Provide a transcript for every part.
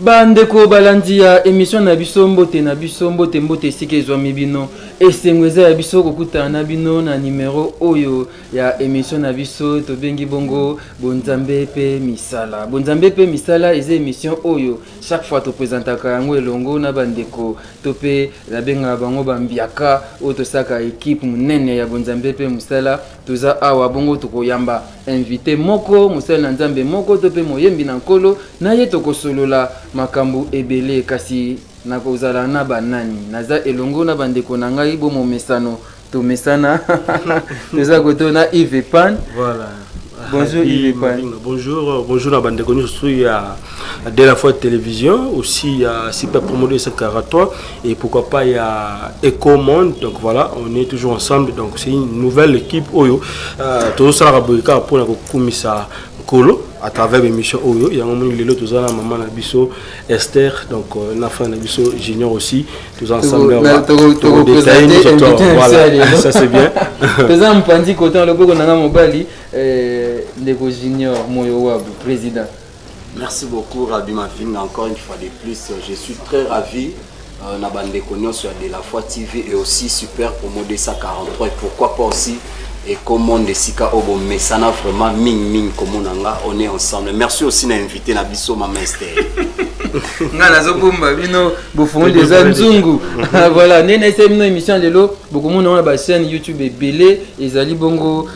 Bandeko balandi ya émission na biso, mbote na biso, mbote, mbote esika ezwami bino. Esengo eza ya biso kokutana na bino na numero oyo ya émission na biso tobengi bongo Bonzambe mpe misala. Bonzambe mpe misala eza émission oyo chaque fois topresentaka yango elongo na bandeko to mpe nabengaka bango bambiaka oyo tosalaka équipe monene ya Bonzambe mpe mosala. Toza awa bongo tokoyamba invité moko, mosali na Nzambe moko to mpe moyembi na Nkolo na ye, tokosolola makambo ebele. Kasi nakozala na banani? Naza elongo na bandeko na ngai bomomesano, tomesana, toza koto na Yves Pan. Voilà. Bonjour. Happy Yves Pan. Mavinga. Bonjour, bonjour na bandeko nyonso ya De la Foi Télévision, aussi il y a Super Promo 243 et pourquoi pas il y a Eco Monde. Donc voilà, on est toujours ensemble. Donc c'est une nouvelle équipe oyo. Tozosala boyeka pour na kokumisa Nkolo à travers l'émission oyo. Yango moni lelo toza na maman na biso Esther, donc na frère na biso Junior aussi. Tous ensemble. Tokoprésente invité na biso ya lelo. Ça, c'est bien. Toza mopanzi kota loboko na nga mobali, ndeko Junior Moyo Wabu, président. Merci beaucoup, Rabbi Mavinga. Encore une fois de plus, je suis très ravi. Na bandeko nyonso ya De la Foi TV et aussi Super Promo 243 et pourquoi pas aussi et comment esika oyo bomesana vraiment mingi mingi komona nga, on est ensemble. Merci aussi na invité na biso, mama Esther. Nga nazobomba bino, bofongi eza nzungu. Voilà, nde naesali bino émission lelo. Bokomona wana bachaîne YouTube ebele ezali bongo,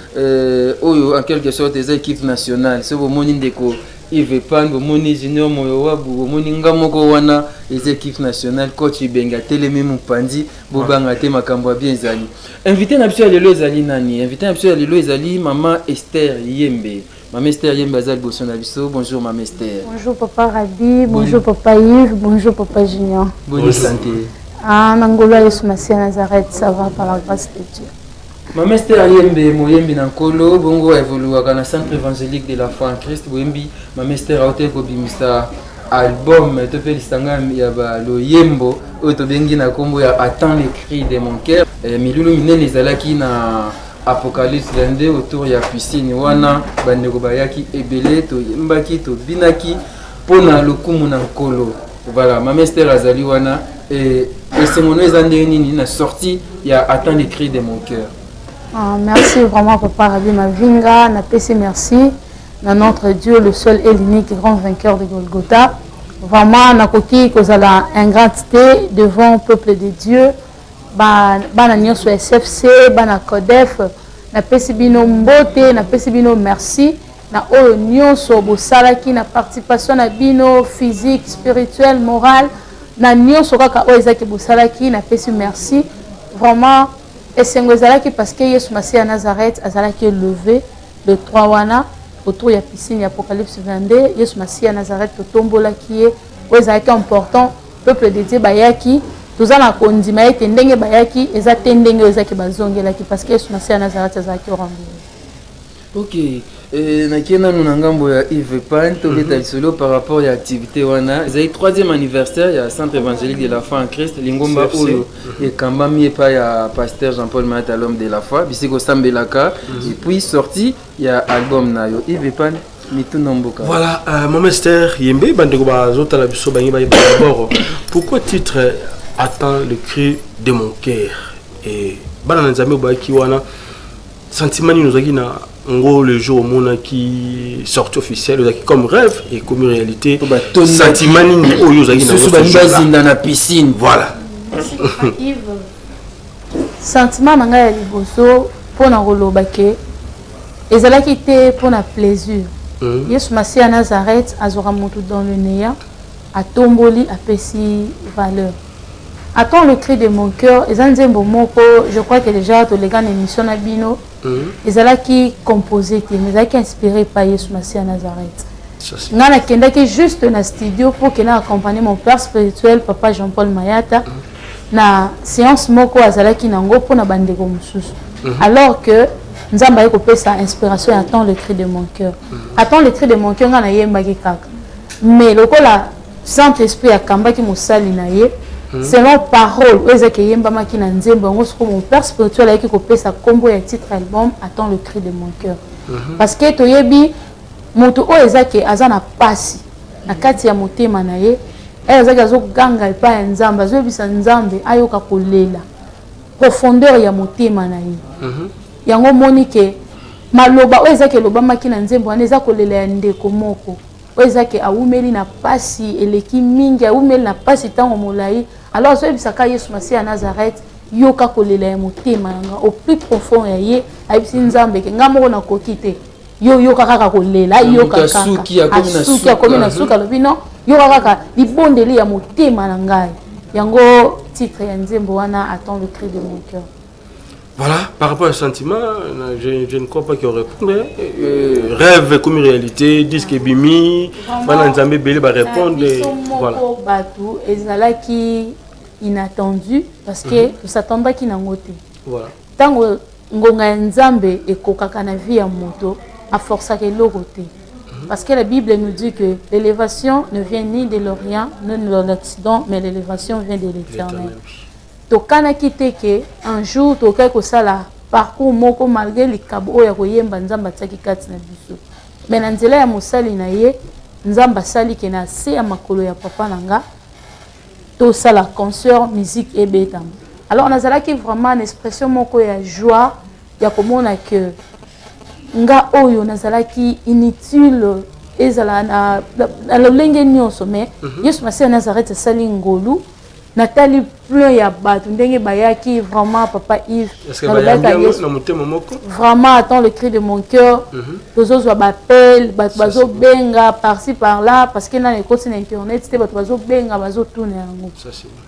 oyo en quelque sorte eza équipe nationale. So bomoni ndeko Yves Pan, bomoni Junior Moyo Wabu, bomoni nga moko, wana eza équipe nationale. Coach Ibenge atelemi mopanzi, bobanga te, makambo ya bien ezali. Invité na biso ya lelo ezali nani? Invité na biso ya lelo ezali mama Esther Yembe. Mama Esther Yembe aza liboso na biso. Bonjour, mama Esther. Bonjour, papa Rabi, bonjour, papa Yves, bonjour, papa Junior. Bonne santé? Ah, na ngolu ya Yesu Masiya Nazareth, ça va par la grâce de Dieu. Mama Esther Yembe, moyembi na Nkolo, bongo aevoluaka na Centre évangélique de la Foi en Christ. Boyembi mama Esther autaki kobimisa album to mpe lisanga ya baloyembo oyo tobengi na nkombo ya Attends le cri de mon cœur. Milulu minene ezalaki na Apocalypse 22 autour ya piscine wana. Bandeko bayaki ebele, toyembaki, tobinaki mpona lokumu na Nkolo. Voilà, mama Esther azali wana. Esengo no eza ndenge nini na sortie ya Attends le cri de mon cœur? Ah, merci vraiment, papa Rabi Mavinga. Napesi merci na notre Dieu, le seul et l'unique grand vainqueur de Golgotha. Vraiment, nakoki kozala ingrate te devant peuple de Dieu. Bana nyonso SFC, bana Codef, napesi bino mbote, napesi bino merci na oyo nyonso bosalaki na participation na bino physique, spirituelle, morale, na nyonso kaka oyo ezaki bosalaki, napesi merci. Vraiment, esengo ezalaki parce que Yesu Masiya ya Nazareth azalaki élevé le 3 wana autour ya piscine ya Apocalypse 22. Yesu Masiya ya Nazareth, totombolaki ye. Oyo ezalaki important, peuple de Dieu bayaki. Toza na kondima ete ndenge bayaki eza te ndenge oyo ezalaki bazongelaki, parce que Yesu Masiya ya Nazareth azalaki au rendez-vous. Ok, nakie nanu na ngambo ya Yves Pan, tobeta lisolo par rapport ya activité wana. Ezali troisième anniversaire ya Centre évangélique de la Foi en Christ, lingomba CFC. Oyo ekambami epai ya pasteur Jean-Paul Mayata, l'homme de la foi, bisika osambelaka. Et puis sortie ya album na yo, Yves Pan, mituna mboka. Voilà, Maman Esther Yembe, bandeko bazotala biso bangi bayeba d'abord pourquoi titre Attends le cri de mon cœur et bana na Nzambe bayaki wana, sentiment nini ozalaki na ngo le jour omonaki sortie officielle, ozalaki comme rêve et comme réalité? Po batondaki. Sentiment nini oyo ozalaki na lisusu ngo ce balingi jour-là? Bazinda na piscine. Voilà. Yves, sentiment na ngai ya liboso mpona koloba ke ezalaki te mpona plaisir. Yesu Masiya ya Nazareth azwaka motu dans le néant, atomboli, apesi valeur. Attends le cri de mon cœur eza nzembo moko, je crois que déjà toleka na émission na bino. Ezalaki composé te, mais ezalaki inspiré par Yesu Masiya ya Nazareth. Ça, c'est- Nga nakendaki juste na studio pour kende accompagner mon père spirituel, papa Jean-Paul Mayata, na séance moko azalaki nango mpona bandeko mosusu, alors que Nzambe aye kopesa inspiration ya Attends le cri de mon cœur. Attends le cri de mon cœur, nga nayembaki kaka, mais lokola Saint Esprit akambaki mosali na ye selon parole oyo ezaki eyembamaki na nzembo yango, soko mon père spirituel ayaki kopesa nkombo ya titre album Attends le cri de mon cœur, parce que toyebi moto oyo eza ke aza na pasi na kati ya motema na ye. Eye azalaki azoganga epai ya Nzambe, azoyebisa Nzambe ayoka kolela profondeur ya motema na ye. Yango omoni ke maloba oyo ezaki elobamaki na nzembo wana eza kolela ya ndeko moko oyo eza ke awumeli na pasi eleki mingi, awumeli na pasi ntango molai. Alors azoyebisaka Yesu Masiya ya Nazareth, yoka kolela ya motema na nga au plus profond ya ye. Ayebisi Nzambe ke nga moko nakoki te, yo yoka kaka kolela, yoka kaka. Asuki, akomi na suka, alobi non, yoka kaka libondeli ya motema na ngai. Yango titre ya nzembo wana, Attends le cri de mon cœur. Voilà, par rapport au sentiment, je ne crois pas qu'il réponde. Rêve comme réalité, disque bimi, bana Nzambe belé ba répondre. Voilà. Batu ezalaki inattendu parce que tosatandaki nango te. Voilà. Ntango ngonga ya Nzambe ekokaka na vie ya moto, aforçaka eloko te. Parce que la Bible nous dit que l'élévation ne vient ni de l'Orient, ni de l'Occident, mais l'élévation vient de l'Éternel. Tokanaki te ke un jour tokaki kosala parcours moko malgré likabo oyo ya koyemba Nzambe atiaki kati na biso. Mais na nzela ya mosali na ye, Nzambe asali ke na se ya makolo ya papa na nga tosala concert, musique ebetama. Alors nazalaki vraiment na expression moko ya joie ya komona ke nga oyo nazalaki inutile, ezala na lolenge nyonso, mais Yesu Masiya Nazareth asali ngolu. Natali plein ya bato ndenge bayaki, vraiment, papa Yves, vraiment, attends le cri de mon cœur. Tozozwa baappel, bato bazobenga par-ci par-là, parce que nana ekoti na internet te, bato bazobenga, bazotuna yango.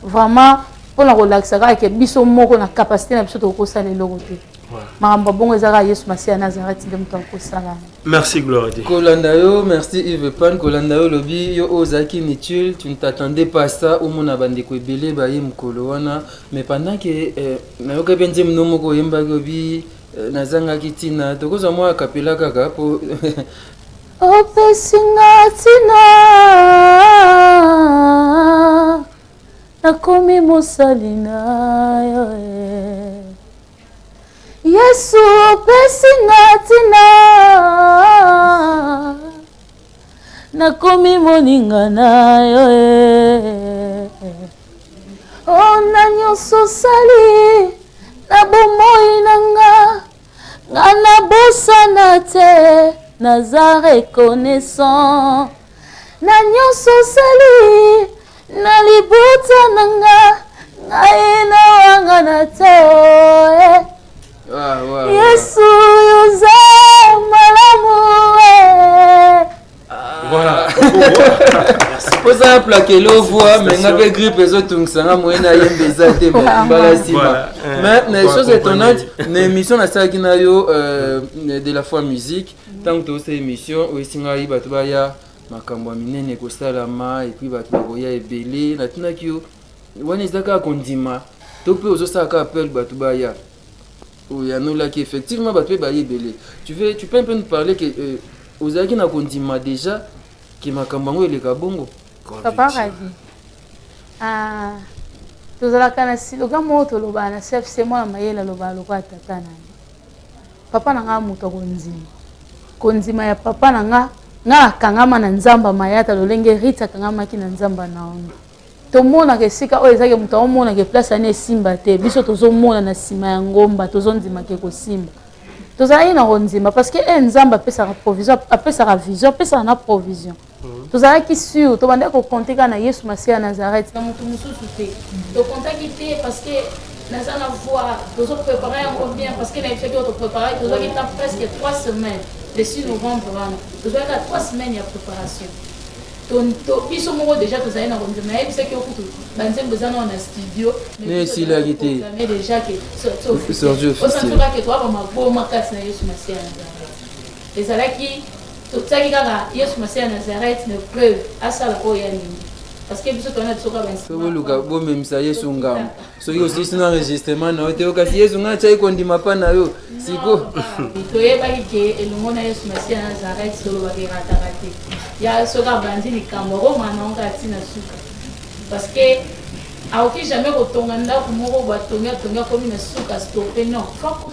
Vraiment, mpona kolakisa kaka ke biso moko na capacité na biso tokosala eloko te. Makambo ya bongo eza kaka Yesu Masiya Nazareth nde moto akosala. Merci, gloire. Kolanda yo, merci Yves Pan. Kolanda yo, lobi yo oyo ozalaki inutile, tu ne t'attendais pas ça, omona bandeko ebele baye mokolo wana. Mais pendant que nayoka mpe nzembo no moko oyembaki, obi nazangaki ntina, tokozwa mwa kapela kaka po Opesinga ntina, nakomi mosali na yo. Yesu, opesinga ntina, nakomi moninga na yo. O na nyonso osali na bomoi na nga, nga nabosana te, naza reconnaissant na nyonso osali na libota na nga, ngai nawangana te. Yesu, yoza malamu. Voilà. Ozala plakele voix, mais nga mpe grippe ezotungisanga, moye nayemba eza te, mais mbala nsima. Mais na chose étonnante, na émission nasalaki na yo de la foi musique, ntango tozosala émission, oyesi ngai bato baya, makambo ya minene ekosalama, et puis bato bakoya ebele. Natunaki yo, wana eza kaka kondima to mpe ozosala kaka appel bato baya? Oyanolaki effectivement bato mpe baye ebele. Tu peux un peu nous parler que ozalaki na kondima déjà ke makambo yango eleka bongo? Papa Rabi, ah, tozalaka na slogan moko tolobaka na CFC: mwana mayele alobaka lokola tata na ye. Papa na nga moto akondima kondima ya papa na nga. Nga akangama na Nzambe mayata lolenge Rit akangamaki na Nzambe Naomi. Tomonaka esika oyo ezaki moto aomonaka place ani esimba te, biso tozomona na nsima ya ngomba, tozondimaka ekosimba. Tozalaki na kondima parce que e Nzambe apesaka provision, apesaka vision, apesaka na provision. Tozalaki sûr, tobandaki kocompter kaka na Yesu Masiya ya Nazareth, na moto mosusu te. Tocomptaki te parce que naza na voix, tozoprépare yango bien, parce que nayebisaki oyo toprépare, tozwaki temps presque 3 semaines. Le 6 novembre wana tozwaki kaka 3 semaines ya préparation. Biso moko déjà tozali na kondima. Nayebisaki yo kutu banzembo eza nao na studio. Ne esilaki te. Déjà ke osanzokake toaba maboma kati na Yesu Masiya ya Nazareth. Ezalaki totiaki kaka Yesu Masiya ya Nazareth na preuve asala oyo ya nini, parce que biso towana biso kaka. Boluka bomemisa Yesu ngambo soki osilisi na enregistrement na yo te, kasi Yesu ngai atiaki kondima mpa na yo siko. Toyebaki ke elongo na Yesu Masiya ya Nazareth, tolobaka erataka te. Ya soki abandi likambo, akomana nango kaka ntina suka, parce que akoki jamais kotonga ndako moko bo atongi, atongi, akomi na suka, stoppe, non.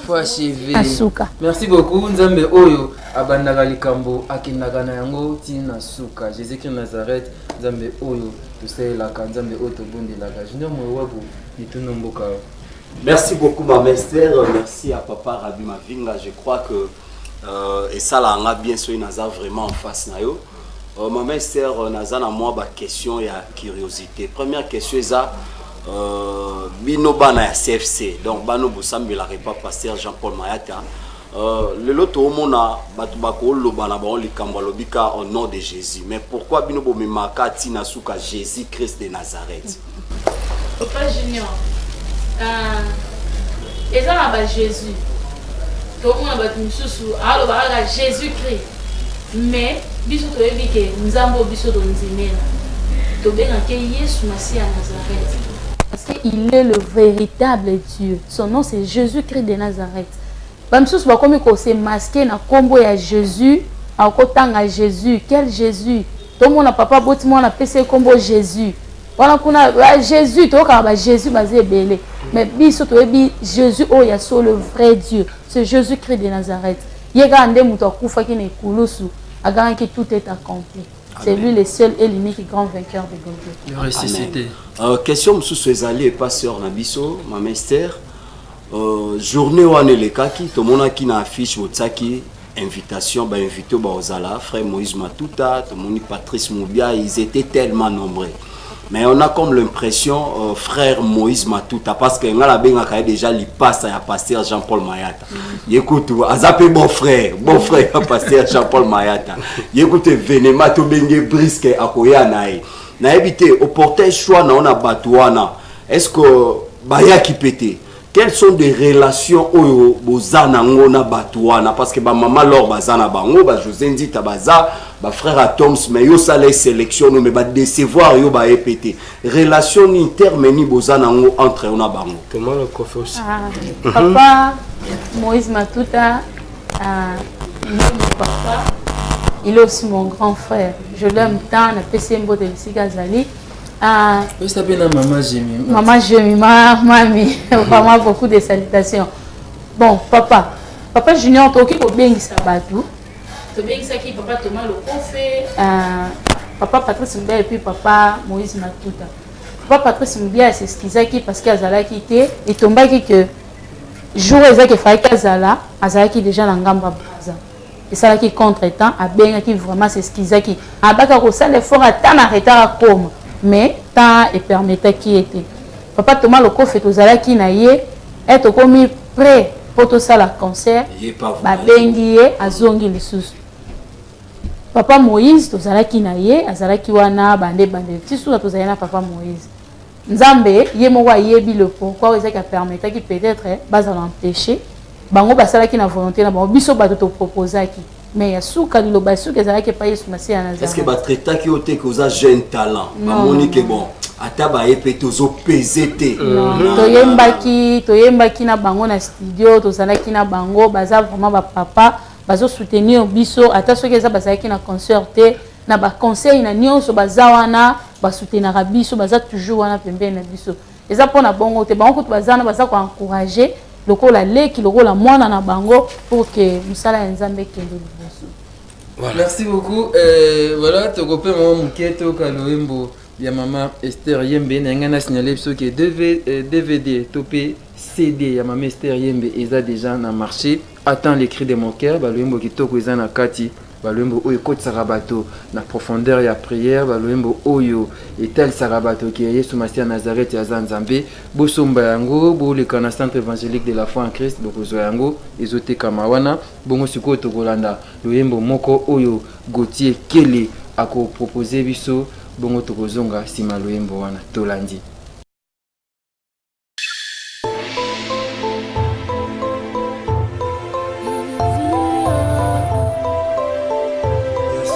Faut achever. Suka. Merci beaucoup. Nzambe oyo abandaka likambo akendaka na yango ntina suka. Jésus Christ Nazareth. Nzambe oyo tosalelaka, Nzambe oyo tobondelaka. Junior Moewabu, mituna mboka. Merci beaucoup, ma Esther. Merci à papa Rabbi Mavinga. Je crois que et ça là, bien sûr, naza vraiment en face na yo. Maman Esther, naza na moi ba question ya curiosité. Première question eza bino bana ya CFC. Donc bano bosambela repas pasteur Jean-Paul Mayata. Lelo toomona bato bakoloba na bango likambo alobika au nom de Jésus. Mais pourquoi bino bomemaka ntina suka Jésus Christ de Nazareth? Papa Junior, eza na ba Jésus. Tomona bato misusu aloba kaka Jésus Christ. Mais biso toyebi ke Nzambe biso tondimela. Tobengaka Yesu Masiya Nazareth. Parce qu'il est le véritable Dieu. Son nom, c'est Jésus-Christ de Nazareth. Bamisusu bakomi kose masquer na kombo ya Jésus, akotanga Jésus. Quel Jésus? Tomona papa boti mwana apesi ye kombo Jésus. Wana kuna ba Jésus, toyokaka ba Jésus baza ebele. Mais biso toyebi Jésus oyo ya so le vrai Dieu, c'est Jésus-Christ de Nazareth. Ye kaka nde moto akufaki na ekulusu, agangaki tout est accompli. C'est lui le seul et l'unique grand vainqueur de Golgotha. Le ressuscité. Question mosusu ezali epa sœur na biso, mama Esther. Journée wana elekaki, tomonaki na affiche botiaki invitation, ba invité baozala frère Moïse Matuta, tomoni Patrice Mubia, ils étaient tellement nombreux. Mais on a comme l'impression frère Moïse Matuta, parce que nga nabengaka ye déjà lipasa ya pasteur Jean-Paul Mayata. Yekutu aza pe bon frère ya pasteur Jean-Paul Mayata. Yekutu événement tobenge brisque akoya na ye. Nayebi te oporter choix na ona bato wana. Est-ce que bayaki pe te? Quelles sont des relations oyo boza nango na bato wana? Parce que ba mama Lor baza na bango, ba José Nzita baza, ba frère Atoms, mais yo sala sélection no, mais ba décevoir yo ba EPT. Relation ni terme ni boza nango entre yo na bango? Comment le coffre aussi? Ah, papa Moïse Matuta, ah, il est mon papa, il est aussi mon grand frère. Je l'aime tant, na pesi mbote bisika azali. Ah, pesa mpe na mama Jemi. Maman Jemima, mami, vraiment beaucoup de salutations. Bon, papa, papa Junior, tokoki kobengisa bato. Tobengisaki papa Thomas Lokofe, papa Patrice Mubia et puis papa Moïse Matuta. Papa Patrice Mubia s'excusaki parce que azalaki te, etombaki que jour ezaki efalaki azala, azalaki déjà na ngambo ya Brazza. Esalaki contre-temps, abengaki vraiment, s'excusaki. Abaka kosala effort ata na retard akoma, mais temps epermettaki ye te. Papa Thomas Lokofe tozalaki na ye, e tokomi prêt mpo tosala concert, Ye pa babengi ye, azongi lisusu. Papa Moïse tozalaki na ye, azalaki wana bande bande ti suka tozali na papa Moïse. Nzambe ye moko ayebi le pourquoi oyo ezaki apermettaki, peut-être bazala empêché. Bango basalaki na volonté na bango, biso bato toproposaki, mais ya suka, liloba ya suka ezalaki epai Yesu Masiya na Est-ce que batraitaki yo te ke oza jeune talent? Bamoni ke bon, ata baye mpe tozopese te. Toyembaki na bango na studio, tozalaki na bango, baza vraiment bapapa, bazosoutenir biso ata soki eza bazalaki na concert te, na baconseil na nyonso baza wana, basoutenaka biso, baza toujours wana pembeni na biso. Eza mpona bongo te, bango kutu baza wana, baza koencourage lokola leki, lokola mwana na bango, pour que mosala ya Nzambe ekende liboso. Voilà. Merci beaucoup. Voilà, tokope mama moke, toyoka loyembo ya mama Esther Yembe. Na ngai na signale biso ke DV, DVD to mpe CD ya mama Esther Yembe eza déjà na marché. Attends les cris de mon cœur, baloyembo kitoko eza na kati, baloyembo oyo ekotisaka bato na profondeur ya prière, baloyembo oyo etalisaka bato ke Yesu Masiya Nazareth aza Nzambe. Bosomba yango, boleka na Centre évangélique de la foi en Christ, bokozwa yango, ezotekama wana. Bongo sikoyo tokolanda loyembo moko oyo Gautier Kele akopropose biso, bongo tokozonga nsima loyembo wana tolandi. Yes.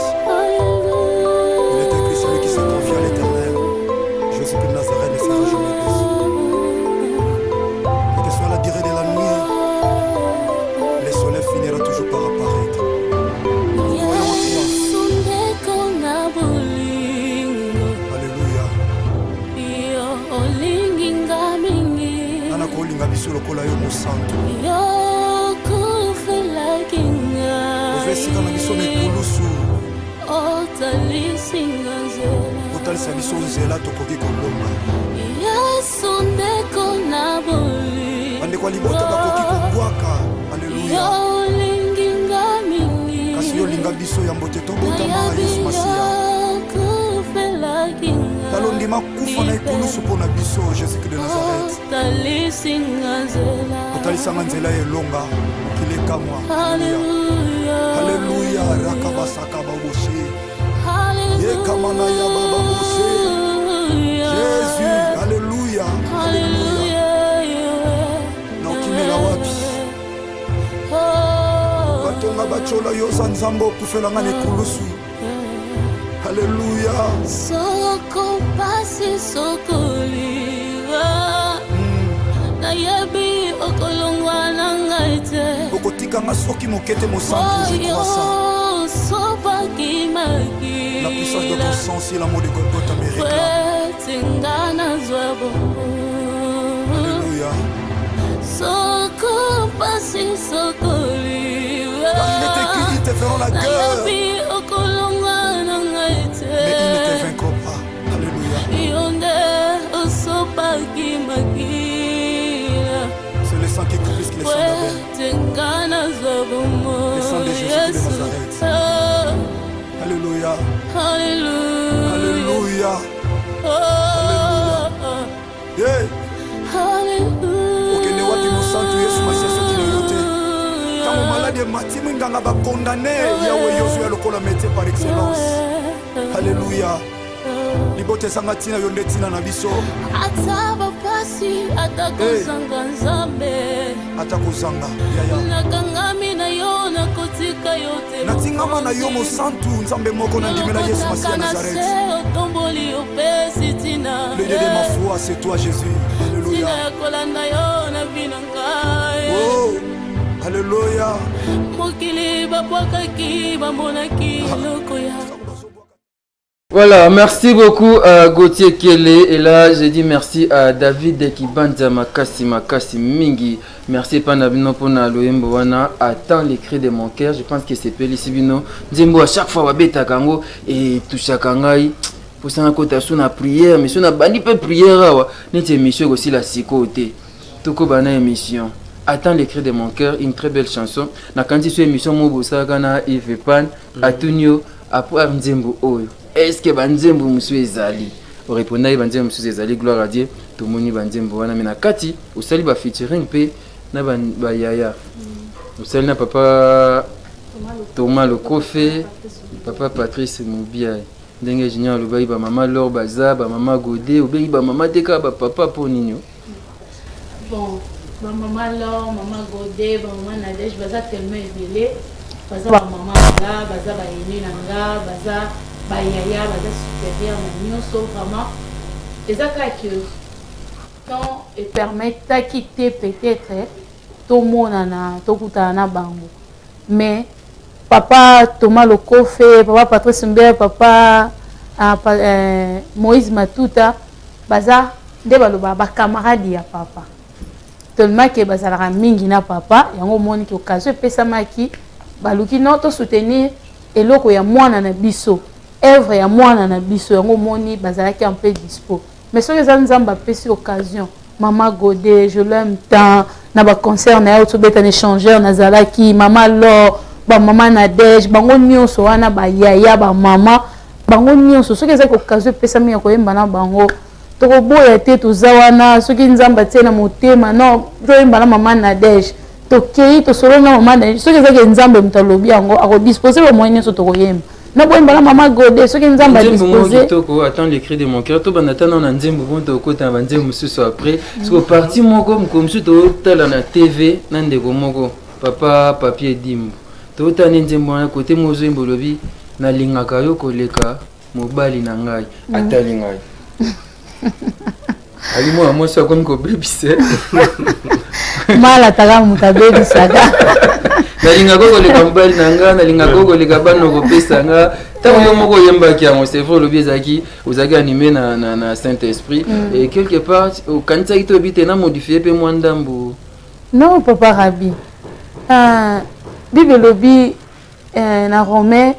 Il est écrit: celui qui se confie à l'Éternel, Jésus-Christ de Nazareth, ne sera jamais déçu. Quelle que soit la durée de la nuit, le soleil finira toujours par apparaître. Nous croyons en toi. Alléluia. Nana kolinga biso lokola yo mosantu. Ozwa esika na biso na ekulusu. Otalisi nga nzela. Otalisa biso nzela tokoki kolonga. Yesu ndeko na bolingo. Bandeko ya libota bakoki kobwaka. Aleluya. Yo olingi nga mingi. Kasi yo olinga biso yambo te tobotama. Nayebi Yesu Masiya. Okufelaki nga. Tala ondima kufa na ekulusu mpo na biso, Jésus de Nazareth. Otalisi nga nzela. Otalisanga nzela ya elonga, mokili ekamwa. Alleluya. Aleluya. Rakabasaka babose yekamana ya baba bose. Jésus, alleluya, alleluya. Naokimela wapi? Batonga batyola yo, oza Nzambe okufelanga na ekulusu. Alleluya. Soko pasi, soko liwa, nayebi okolongwa na ngai te. Okotikanga soki moke te, mosantu, je crois ça. Oyo osopaki La puissance de makila ton sang, si l'amour de Golgotha me réclame. Ete nga nazwa bongo. Alléluia. Soko pasi, soko liwa, Car il est écrit, ils te feront la guerre, nayebi okolongwa na ngai te. Mais ils ne te vaincront pas. Alléluia. Yo nde osopaki makila C'est le sang qui coule plus que le sang d'Abel. Ete nga nazwa bomoi. Le sang de Jésus de Nazareth. Oh, Alléluia. Alléluia. Alléluia. Oh, oh, Yeah. Alléluia. Okende wapi, mosantu Yesu Masiya, soki na yo te? Ntango maladi emati, minganga bakondane, Yawe yozwa ya lokola métier par excellence. Alléluia. Libota ezanga ntina, yo nde ntina na biso. Ata bapasi, ata kozanga Nzambe, Ata kozanga yaya, nakangami na yo, nakotika yo te. Natingama na yo, mosantu Nzambe moko nandimela, Yesu Masiya Olokotaka na Nazareth. Se otomboli, opesi ntina. Le Dieu de ma foi, c'est toi, Jésus. Ntina Alléluia. ya kolanda yo na bino ngai. Oh, alléluia. Mokili babwakaki, bamonaki eloko ya Voilà, merci beaucoup à Gauthier Kele. Et là, j'ai dit merci à David Kibanza Makasi Makasi Mingi. Merci pana bino pona loyembo wana. Attends les cris de mon cœur. Je pense que c'est Pelisi bino. Nzembo à chaque fois babeta kango et touchaka ngai. Posanga kota so na prière, mais so na bandi pe prière awa. Neti émission aussi la siko te. Toko bana émission. Attends les cris de mon cœur, une très belle chanson. Na kanti so émission mo bosaka na Yves Pan, atunio après nzembo oyo. Est-ce que banzembo mosusu ezali? Orépondaki banzembo mosusu ezali, gloire à Dieu. Tomoni banzembo wana, mais na kati osali bafeaturing mpe na bayaya. Osali na papa Thomas Lokofe, papa Patrice Mobiai. Ndenge Junior alobaki, bamama Lor baza, bamama Gode, obengi bamama te, kaka bapapa, mpo nini o? Bon, bamama Lor, mama Gode, bamama Nadege baza tellement ebele. Baza bamama na nga, baza bayene na nga, baza bayaya, baza supérieur na nyonso. Vraiment eza kaka ke temps epermettaki te peut-être tomonana, tokutana na bango. Mais papa Thomas Lokofe, papa Patrice Mber, papa Moïse Matuta baza nde balobaka bacamarade ya papa, tellement ke bazalaka mingi na papa. Yango omoni ke occasion epesamaki, baluki no tosoutenir eloko ya mwana na biso, œuvre ya mwana na biso. Yango omoni bazalaki un peu dispo. Mais soki eza Nzambe apesi occasion, mama Gode, je l'aime tant, na baconcert na ye tobeta na échangeur nazalaki, mama Lor, bamama Nadege, bango nyonso wana, bayaya, bamama, bango nyonso, soki ezaki occasion epesami ya koyemba na bango, tokoboya te. Toza wana. Soki Nzambe atie na motema non toyemba na mama Nadege, tokei tosololi na mama Nadege. Soki ezaki Nzambe moto alobi yango, akodispose bamoyen nyonso, tokoyemba na boyemba na mama Gode soki Nzambe Nzembo moko adispose. kitoko, Attends les cris de mon cœur. Tobanda tana na nzembo bon, tokota na banzembo mosusu après, parce que parti moko mokolo mosusu totala na TV na ndeko moko, papa Papier Dimbo, totala nde nzembo wana, kote mo ozoyemba, olobi nalingaka yo koleka mobali na ngai. Atali ngai, ali mwana mwasi akomi kobebisa. Malataka moto abebisaka. Nalingaka koleka mobali na nga, nalingaka koleka bana kopesa nga. Ntango yo moko oyembaki yango, c'est vrai, olobi ezalaki ozalaki animé na Saint Esprit et quelque part okanisaki to oyebi te na modifie mpe mwa ndambo. Non, papa Rabi, Bible elobi na Romain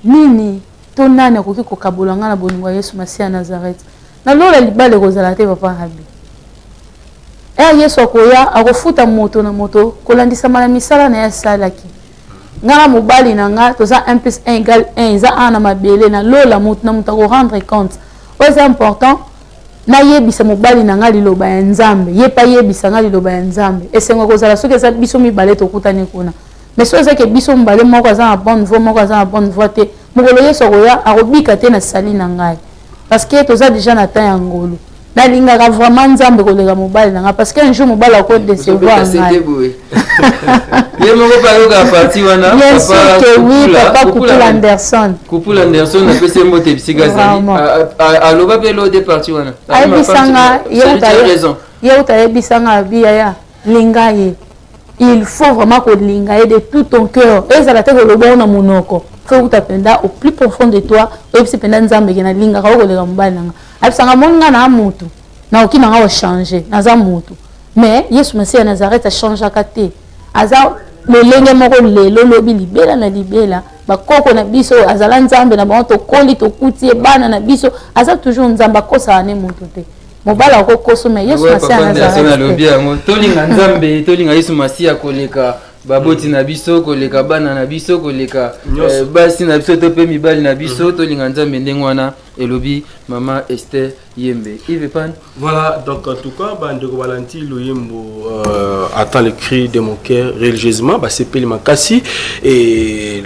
nini? To nani akoki kokabola nga na bolingo ya Yesu Masiya ya Nazareth? Na lola libala ekozala te papa Rabbi. Heure Yesu akoya akofuta moto na moto kolandisama na misala na ye asalaki. Nga na mobali na nga toza 1 plus 1 égale 1 eza awa na mabele na lola moto na moto ako rendre compte. Oyo eza important nayebisa mobali na nga liloba ya Nzambe ye pe ayebisa nga liloba ya Nzambe. Esengo ekozala soki eza biso mibale tokutani kuna. Mais soki eza ke biso mibale moko aza na bonne voie moko aza na bonne voie te, mokolo Yesu akoya akobika te na salut na ngai. Parce que toza dejà na temps ya ngolu. Nalingaka vraiment Nzambe koleka mobali na ngai parce que un jour mobali ako decevoir ngai. Ye moko pe ayoka partie wana. Bien sûr que oui, papa Kupula Anderson. Kupula Anderson apesi ye mbote bisika azali. Aloba pe eloko te partie wana. Ayebisa nga ye uta ayebisa nga abi yaya linga ye. Il faut vraiment kolinga ye de tout ton cœur. Ezala te koloba na monoko. Faut uta penda au plus profond de toi, oyebisi penda Nzambe ke nalingaka yo koleka mobali na nga. Ayebisa nga moni nga na mutu. Nakoki na nga ko changer, naza mutu. Mais Yesu Masiya ya Nazareth a changeaka te. Aza lolenge moko lelo lobi libela na libela. Bakoko na biso azala Nzambe na bango, tokoli tokuti ye bana na biso, aza toujours Nzambe, akosaka ne mutu te. Mobali akokoso mais Yesu Masiya ya Nazareth. Alobi yango tolinga Nzambe, tolinga Yesu Masiya koleka baboti na biso, koleka bana na biso, koleka basi na biso to pe mibali na biso, tolinga Nzambe ndenge wana elobi mama Esther Yembe. Yves Pan. Voilà, donc en tout cas, bandeko balandi loyembo attend le cri de mon cœur religieusement, ba sepeli makasi et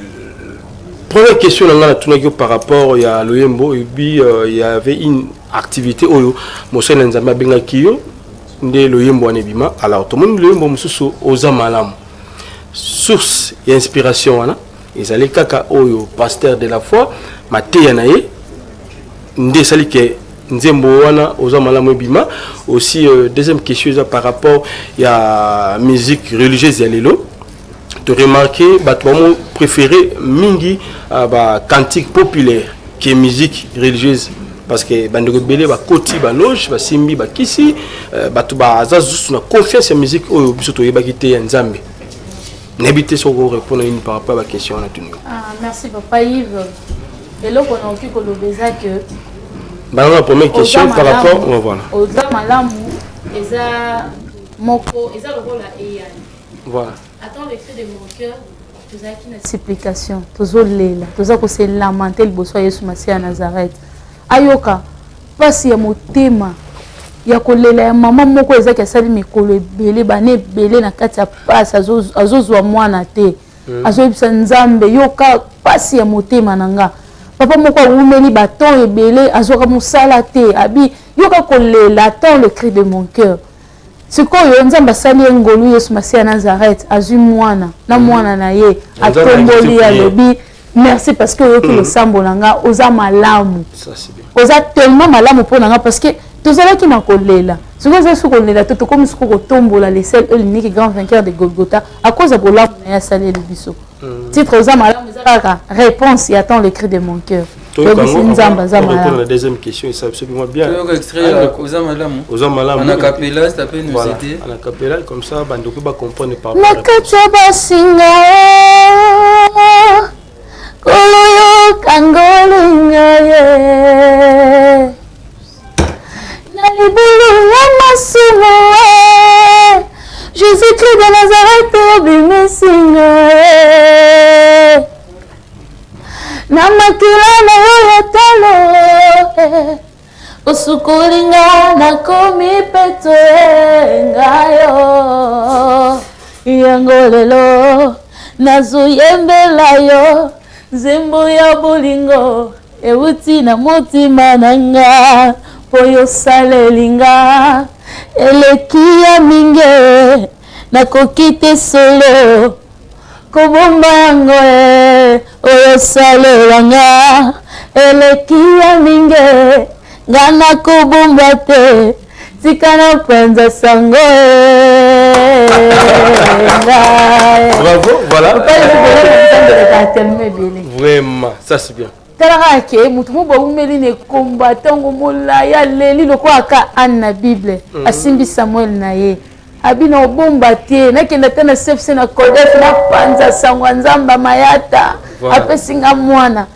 première question na nga natunaki yo par rapport ya loyembo et puis il y avait une activité oyo mosali na Nzambe abengaki yo nde loyembo wana ebima. Alors tomoni loyembo mosusu oza malamu, source ya inspiration wana ezali kaka oyo pasteur de la foi mateya na ye nde esali ke nzembo wana oza malamu ebima. Aussi deuxième question eza par rapport ya musique religieuse ya lelo. To remarquer bato bamo préféré mingi ba cantique populaire que musique religieuse, parce que bandeko ebele bakoti ba loge basimbi bakisi, bato baza juste na confiance ya musique oyo biso toyebaki te ya Nzambe. Nayebi te soki okorépondre nini par rapport ya ba question wana tuni. Ah, merci papa Yves. Eloko nakoki koloba eza que Bango la première question par rapport, ouais, voilà. Oza malamu eza moko eza lokola eyani. Voilà. Attends le cri de mon cœur, tozalaki na supplication, tozolela, toza ko se lamenter liboso ya Yesu Masiya ya Nazareth. Ayoka pasi ya motema ya kolela ya mama moko ezaki asali mikolo ebele bana ebele na kati ya pasi, azozwa mwana te. Azoyebisa Nzambe yoka pasi ya motema na nga. Papa moko awumeli baton ebele azwaka mosala te, abi yoka kolela, attends le cri de mon cœur. Sikoyo Nzambe asali ye ngolu, Yesu Masiya ya Nazareth azwi mwana na mwana na ye atomboli ye, alobi merci parce que oyoki losambo na nga, oza malamu, oza tellement malamu mpo na nga, parce que tozalaki na kolela. Sikoyo eza soki kolela te, tokomi sikoyo kotombola le seul et l'unique grand vainqueur de Golgotha à cause ya bolamu na ye asaleli biso. Titre oza malamu eza kaka réponse ya attends le cri de mon cœur. Toyebisi Nzambe aza malamu. La deuxième question, ça c'est moi bien. Toyoka extrait ya oza malamu. Oza malamu. En acapella, ça peut nous voilà. aider. En acapella, comme ça, bandeko ba comprendre par Na kati ya basinga, kolo yoka ngolinga ye. Na libulu ya masumu, Jésus-Christ de Nazareth obimisi ngai. Na makila na yo ya talo, osukoli nga nakomi peto ngai yo. Yango lelo nazoyembela yo nzembo ya bolingo euti na motima na nga, mpo yosaleli nga eleki ya mingi, nakoki te solo kobomba yango, oyo osalela nga eleki ya mingi, nga nakobomba te, tika na panza sango ngai. Bravo, voilà. Papa, il faut que Nzambe eleka tellement ebele. Vraiment, ça c'est bien. Tala kaka ke motu moko awumeli na ekomba ntango molai, aleli lokola ka Anne na Bible, asimbi Samuel na ye, abi na obomba te, nakenda te na CFC na Codef, napanza sango ya Nzambe mayata, apesi nga mwana.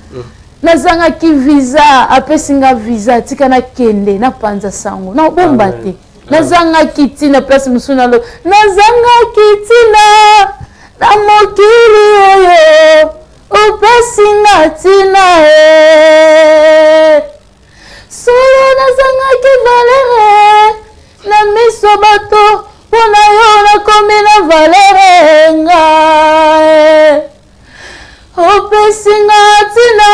Nazangaki visa, apesi nga visa, tika nakende napanza sango, nabomba te. Nazangaki ntina place mosusu nalo, nazangaki ntina na mokili oyo, opesi nga ntina e. Solo nazangaki valeur na miso bato, mpo na yo nakomi na valeur ngai. Opesi nga ntina,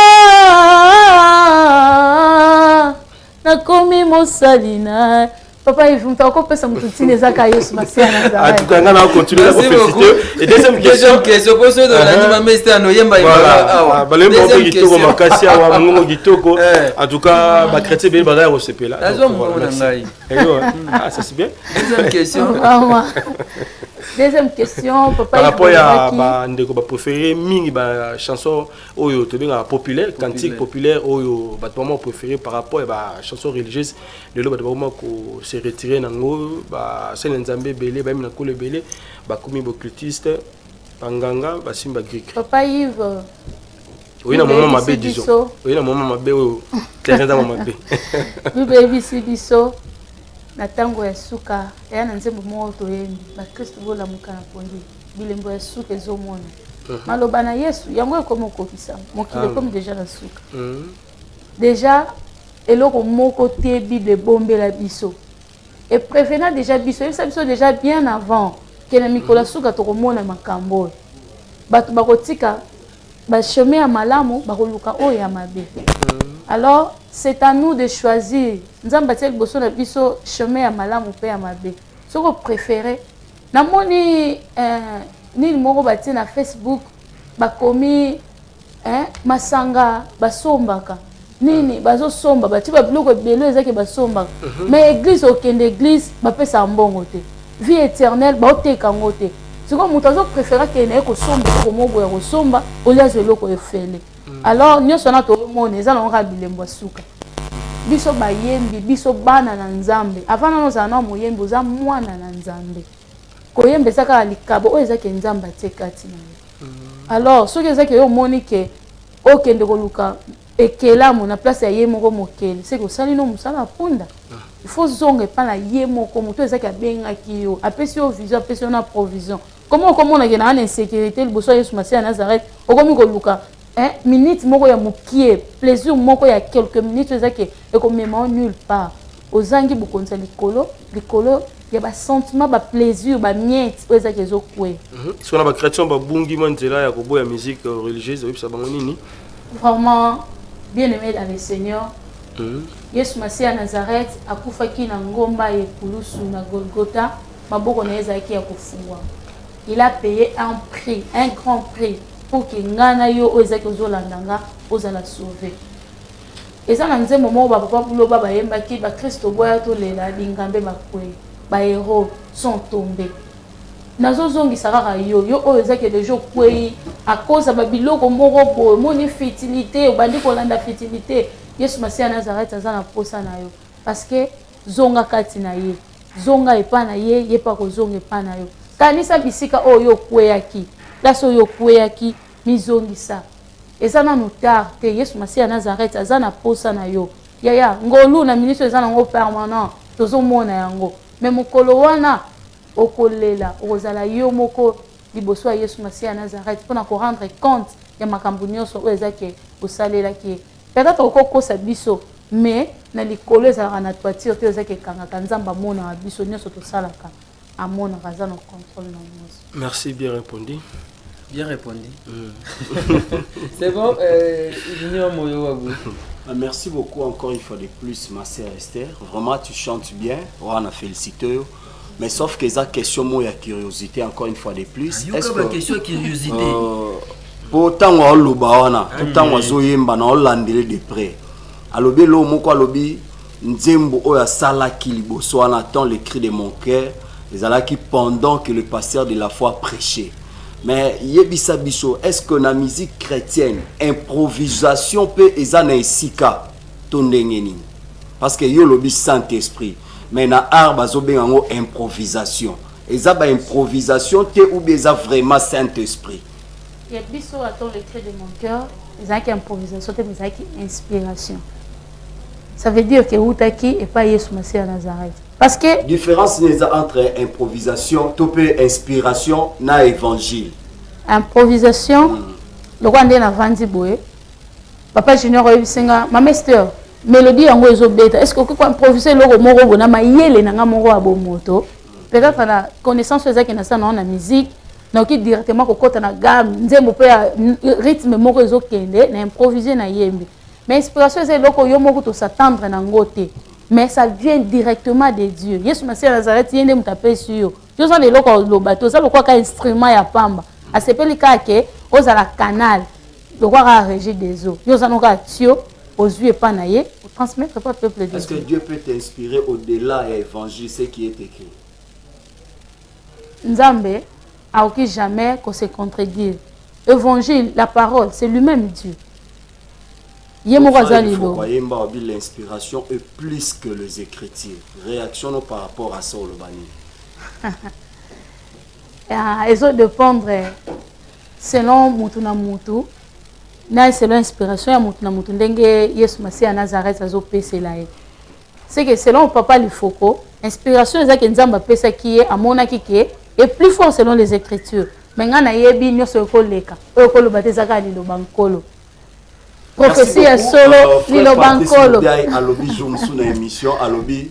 nakomi mosali na papa Yves. Moto akopesa moto ntina eza ka Yesu Masiya. En tout cas, nga na continuer à Merci féliciter. Et deuxième question. Deuxième question, po soki tolandi mama Esther noyemba. Voilà. Awa. Balemba Deuxième mpe kitoko question. makasi awa, mongongo kitoko. Eh. En tout cas, bachrétien ebele baza ya kosepela. Nazwa Donc, voilà, mongongo na merci. ngai. Eyo, ah, ça c'est bien. Deuxième question. Vraiment. Deuxième question, papa. Par Yves rapport ya alobaki- bandeko bapréféré mingi bachanson oyo tobengaka populaire, cantique populaire oyo bato bama préféré par rapport ya bachanson religieuse, lelo bato bakoma kose retirer nango. Basali na Nzambe ebele bayemi na nkolo, ebele bakomi baoccultiste, banganga, basimbi bagrike. Papa Yves, Oyi na moment mabe, Bible disons biso. oyi na moment mabe oyo, terrain eza mabe. Bible eyebisi biso na ntango ya suka eya na nzembo moko toyembi: "Bakristo bolamuka na pongi, bilembo ya suka ezomona." Maloba na Yesu yango ekomi okokisa mokili ekomi déjà na suka. Déjà eloko moko te Bible ebombela biso, eprévenir déjà biso, eyebisa biso déjà bien avant ke na mikolo ya suka tokomona makambo oyo. Bato bakotika bachemin ya malamu, bakoluka oyo ya mabe. Alors c'est à nous de choisir. Nzambe atia liboso na biso chemin ya malamu mpe ya mabe. Soki opréféré, namoni nini moko batie na Facebook, bakomi masanga basombaka nini, bazosomba, batie babiloko ebele ezaki basombaka. Mais église, okende église, bapesaka mbongo te. Vie éternelle baoteka yango te. Sikoyo moto azopréféré akende ye kosomba eloko moko boye ya kosomba, olia azwa eloko efele. Alors nyonso wana toomona eza nango kaka bilembo ya suka. Biso bayembi, biso bana na Nzambe, avant nano ozala na moyembi, oza mwana na Nzambe. Koyemba eza kaka likabo oyo ezaki Nzambe atie kati na yo. Alors soki ezaki yo omoni ke okende koluka ekelamu na place ya ye moko mokeli, seke osali no mosala ya mpunda. Il faut zonga epai na ye moko moto ezaki abengaki yo, apesi yo vision, apesi yo na provision. Comment okomonake na wana insécurité liboso ya Yesu Masiya ya Nazareth, okomi koluka minute moko ya mokie, plaisir moko ya quelques minutes oyo ezaki ekomema yo nulle part? Ozangi bokonzi ya likolo, likolo ya basentiment, baplaisir, bamiettes oyo ezaki ezokweya. Soki na bachrétien babungi mwa nzela ya koboya musique religieuse, oyebisa bango nini? Vraiment, bien aimé dans le Seigneur, Yesu Masiya ya Nazareth akufaki na ngomba ya ekulusu na Golgotha, maboko na ye ezalaki ya kofungwama. Il a payé un prix, un grand prix, pour ke ngai na yo oyo ezalaki ozolanda nga ozala sauvé. Eza na nzembo moko bapapa Buloba bayembaki: "Bakristo boya tolela, bingambe bakwei, bahéros sont tombés." Nazozongisa kaka yo, yo oyo ezaki deja okwei à cause ya babiloko moko boye, omoni futilité, obandi kolanda futilité. Yesu Masiya ya Nazareth aza na posa na yo, parce que zonga kati na ye, zonga epai na ye, ye mpe akozonga epai na yo. Kanisa bisika oyo yo okweyaki, place oyo okweyaki, mizongisa, eza nanu tard te. Yesu Masiya ya Nazareth aza na posa na yo, yaya. Ngolu na ministre eza nango permanent, tozomona yango. Mais mokolo wana okolela, okozala yo moko liboso ya Yesu Masiya ya Nazareth mpona korendre compte ya makambo nyonso oyo ezaki osalelaki ye. Peut-être okokosa biso, mais na likolo ezalaka na toiture te ezaki ekangaka. Nzambe amonaka biso nyonso tosalaka, amonaka, aza na contrôle na nyonso. Merci, bien répondu. Bien répondu. C'est bon, Junior Moyo Wabou. Ah, merci beaucoup encore une fois de plus, ma sœur Esther. Vraiment, tu chantes bien. On a félicité. Mais sauf que ça, question, moi, il y a curiosité encore une fois de plus. Est-ce que question curiosité? Po ntango aoloba wana to ntango azoyemba na olandele de près, alobi eloko moko, alobi nzembo oyo asalaki liboso wana, tant "Le cri de mon cœur", ezalaki pendant que le pasteur de la foi prêchait. Mais yebisa biso, est ce que na musique chrétienne improvisation mpe eza na esika to ndenge nini? Parce que yo olobi Saint Esprit, mais na art bazobenga yango improvisation. Eza baimprovisation te ou bien eza vraiment Saint Esprit? Ya biso Attends le cri de mon cœur ezalaki improvisation te, mais ezalaki inspiration. Ça veut dire que eutaki epai Yesu Masiya ya Nazareth. Parce que Différence nini eza entre improvisation to mpe inspiration na évangile? Improvisation, lokola nde navandi boye, Papa Junior oyebisi nga, Mama Esther, mélodie yango ezobeta, est ce que okoki koimprovise eloko moko boye na mayele na nga moko ya bomoto? Peut-être na connaissance oyo ezalaki na sa nango na musique, nakoki directement kokɔta na gamme nzembo mpe ya rythme moko ezokende na improvise na yembi. Mais inspiration eza eloko yo moko tos'attendre nango te, mais ça vient directement de Dieu. Yesu Masiya Nazareth, ye nde moto apesi yo. Yo oza na eloko ya koloba te, oza lokola kaka instrument ya pamba. Asepeli kaka ke ozala canal, lokola kaka Régie des eaux. Yo oza no kaka tio, ozwi epa na ye, otransmettre pa peuple de Est-ce que Dieu. Dieu peut t'inspirer au-delà ya évangile, ce qui est écrit? Nzambe akoki jamais ko se contredire. Évangile, la parole, c'est lui-même Dieu. Ye moko aza lilo. Koyemba obi l'inspiration est plus que les écritures. Réaction no par rapport à ça, oloba nini? Ah, ezodépendre selon mutu na mutu, na selon inspiration ya mutu na mutu, ndenge Yesu Masiya ya Nazareth azopesela ye. C'est que selon Papa Lifoko, inspiration ezaki Nzambe apesaki ye, amonaki ke est plus fort selon les écritures. Mais ngai nayebi nyonso ekoleka oyo ekoloba te, eza kaka liloba Nkolo, prophétie ya solo, liloba Nkolo. Alobi jour mosusu na émission, alobi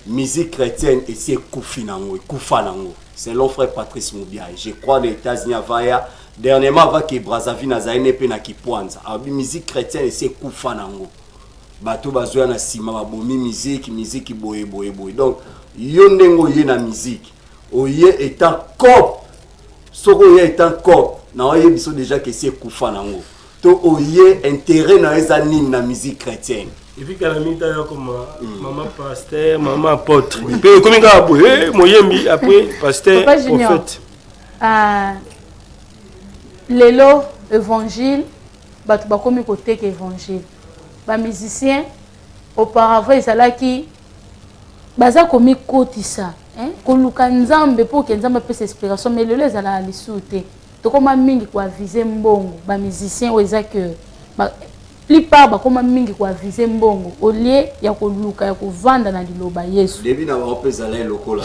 musique chrétienne esi ekufi nango, ekufa nango, selon frère Patrice Mubiai. Je crois na États-Unis avant ya dernièrement, avant ke Brazzaville, nazali ne mpe na Kipwanza. Alobi musique chrétienne esi ekufa nango, bato bazoya na nsima babomi musique, musique boye boye boye. Donc yo ndenge oye na musique, oye étant cop, soki oye étant cop na oyebi biso déjà ke esi ekufa nango, to oye intérêt na yo eza nini na musique chrétienne? Et puis kala mingi tayo koma mama pasteur, mama apôtre mpe ekomi kaka boye, moyembi, après pasteur. Papa Junior. Prophète. Ah, lelo évangile, bato bakomi koteka évangile. Bamusicien auparavant ezalaki baza komikotisa, hein, koluka Nzambe mpo ke Nzambe apesa inspiration. Mais lelo ezalaka lisusu te, tokóma mingi koaviser mbongo. Bamusicien oyo eza ke plupart bakóma mingi koaviser mbongo au lieu ya koluka ya kovanda na liloba Yesu. Début na bango mpe ezala lokola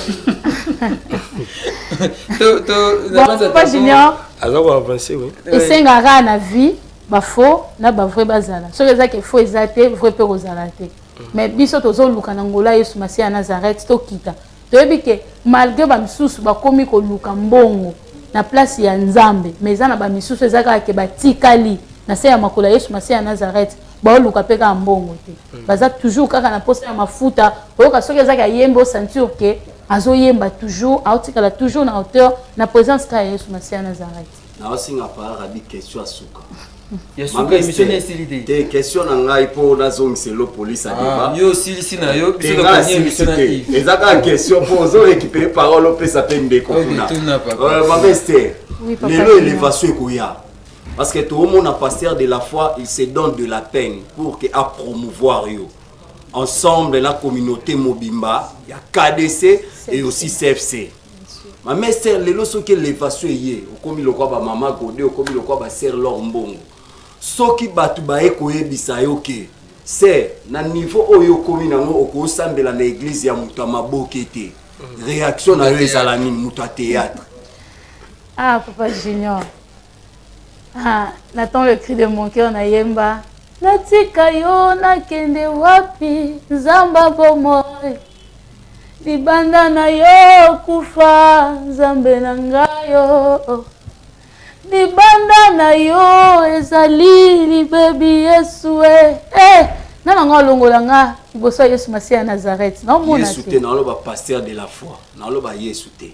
Bon, Papa Junior. Aza koavance, oui. Esengaka na vie bafaux na bavrai bazala. Soki eza ke faux eza te, vrai mpe kozala te. Mais biso tozoluka na ngola Yesu Masiya ya Nazareth, tokita. Toyebi ke malgré bamisusu bakomi koluka mbongo na place ya Nzambe, mais eza na bamisusu eza kaka ke batikali na se ya makolo ya Yesu Masiya ya Nazareth, baoluka mpe kaka mbongo te, baza toujours kaka na posa ya mafuta. Oyoka soki ezaki ayembi, osentir ke azoyemba toujours, aotikala toujours na hauteur na présence kaka ya Yesu Masiya ya Nazareth. Naosinga pa Rabi question ya suka. Ya suka, émission esili te. Te, question na ngai mpo nazongisa elo police ya débat. Yo osilisi na yo, biso Te, nga tokondi émission na nasilisi te. Yves. Eza kaka question mpo ozorécupere parole, opesa mpe ndeko Ok, kuna. tuna, papa. Mama Ester, Oui, papa lelo Junior. élévation ekoya parce que toomona pasteur de la foi, il se donne de la peine pour que apromouvoir yo ensemble la communauté mobimba ya KDC et aussi CFC. Mama Ester, lelo soki élévation eye, okomi lokwa bamama Gode, okomi lokwa basere lor mbongo, soki bato baye koyebisa yo ke se na niveau oyo okomi nango, okosambela na église ya moto ya maboke te, réaction na yo ezala nini, moto ya théâtre? Ah, Papa Junior. Ah, n'attends le cri de mon cœur, nayemba. Natika yo nakende wapi, Nzamba bomoi? Libanda na yo kufa, Nzambe na ngai yo. Libanda na yo ezali libebi, Yesu e. Eh, nana nga olongola nga liboso ya Yesu Masiya ya Nazareth. Naomona Yesu te. Te. Naloba pasteur de la foi, naloba Yesu te.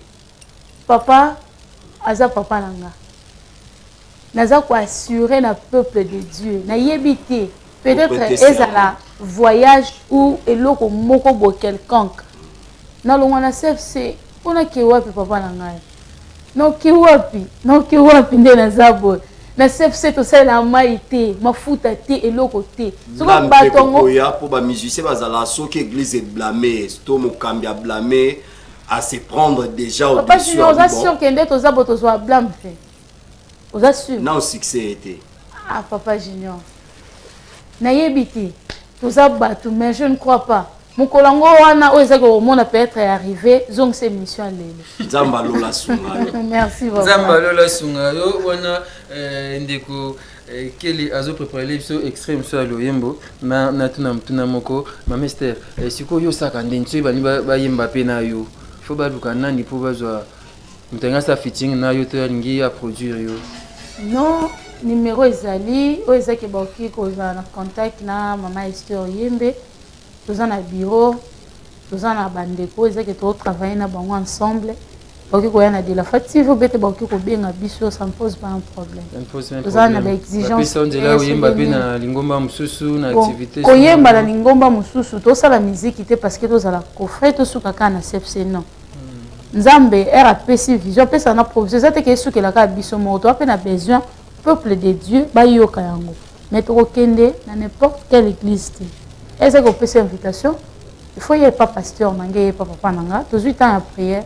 Papa aza papa na nga, naza koassure na peuple de Dieu, nayebi te, peut-être Oprêter serment. Ezala voyage ou eloko moko boye quelconque, nalongwa na CFC mpona ke wapi, papa na ngai? Noki wapi, noki wapi? Nde naza boye na CFC, tosalela mai te, mafuta te, eloko te. Soki Blâme mpe bato yango kokoya mpo bamusicien bazala, soki église eblame to mokambi ablame, à se prendre déjà Papa au-dessus. Junior, oza Bon. sûr ke nde toza bo tozwa blâme te? Oza sûr? Nao succès ye te. Ah papa Junior. Nayebi te. Toza batu mais je ne crois pas. Mokolo yango wana oyo ezaki okomona peut-être ya arrivé zongisa émission ya lelo. Nzambe alola sunga yo. Merci papa. Nzambe alola sunga yo wana eh, ndeko eh, Kelly azo préparer biso extrait mosusu ya loyembo na natuna motuna moko mama Esther eh, sikoyo yo osaka ndeni soki balingi bayemba mpe na yo faut baluka nani mpo bazwa Moto alingi asala featuring na yo to alingi a produire yo? Non, numero ezali oyo eza ke bakoki kozala na contact na mama Esther Yembe. Toza na bureau, toza na bandeko oyo eza ke to travailler na bango ensemble. Bakoki koya na De La Foi TV ou bete bakoki kobenga biso, ça ne pose pas un problème. Ça ne pose pas un Toza na problème. ba exigence. Bapesa nzela oyemba pe na lingomba mosusu na Bon, activité. koyemba na lingomba mosusu tosala miziki te parce que tozala coffret tosuka kaka na CFC non. Nzambe heure apesi vision apesaka na provision eza te ke esukela kaka biso moko toza pe na besoin peuple de Dieu bayoka yango mais tokokende na n'importe quelle église te eza kopesa invitation il faut ye pa pasteur na ngai ye pa papa na nga tozwi temps ya prière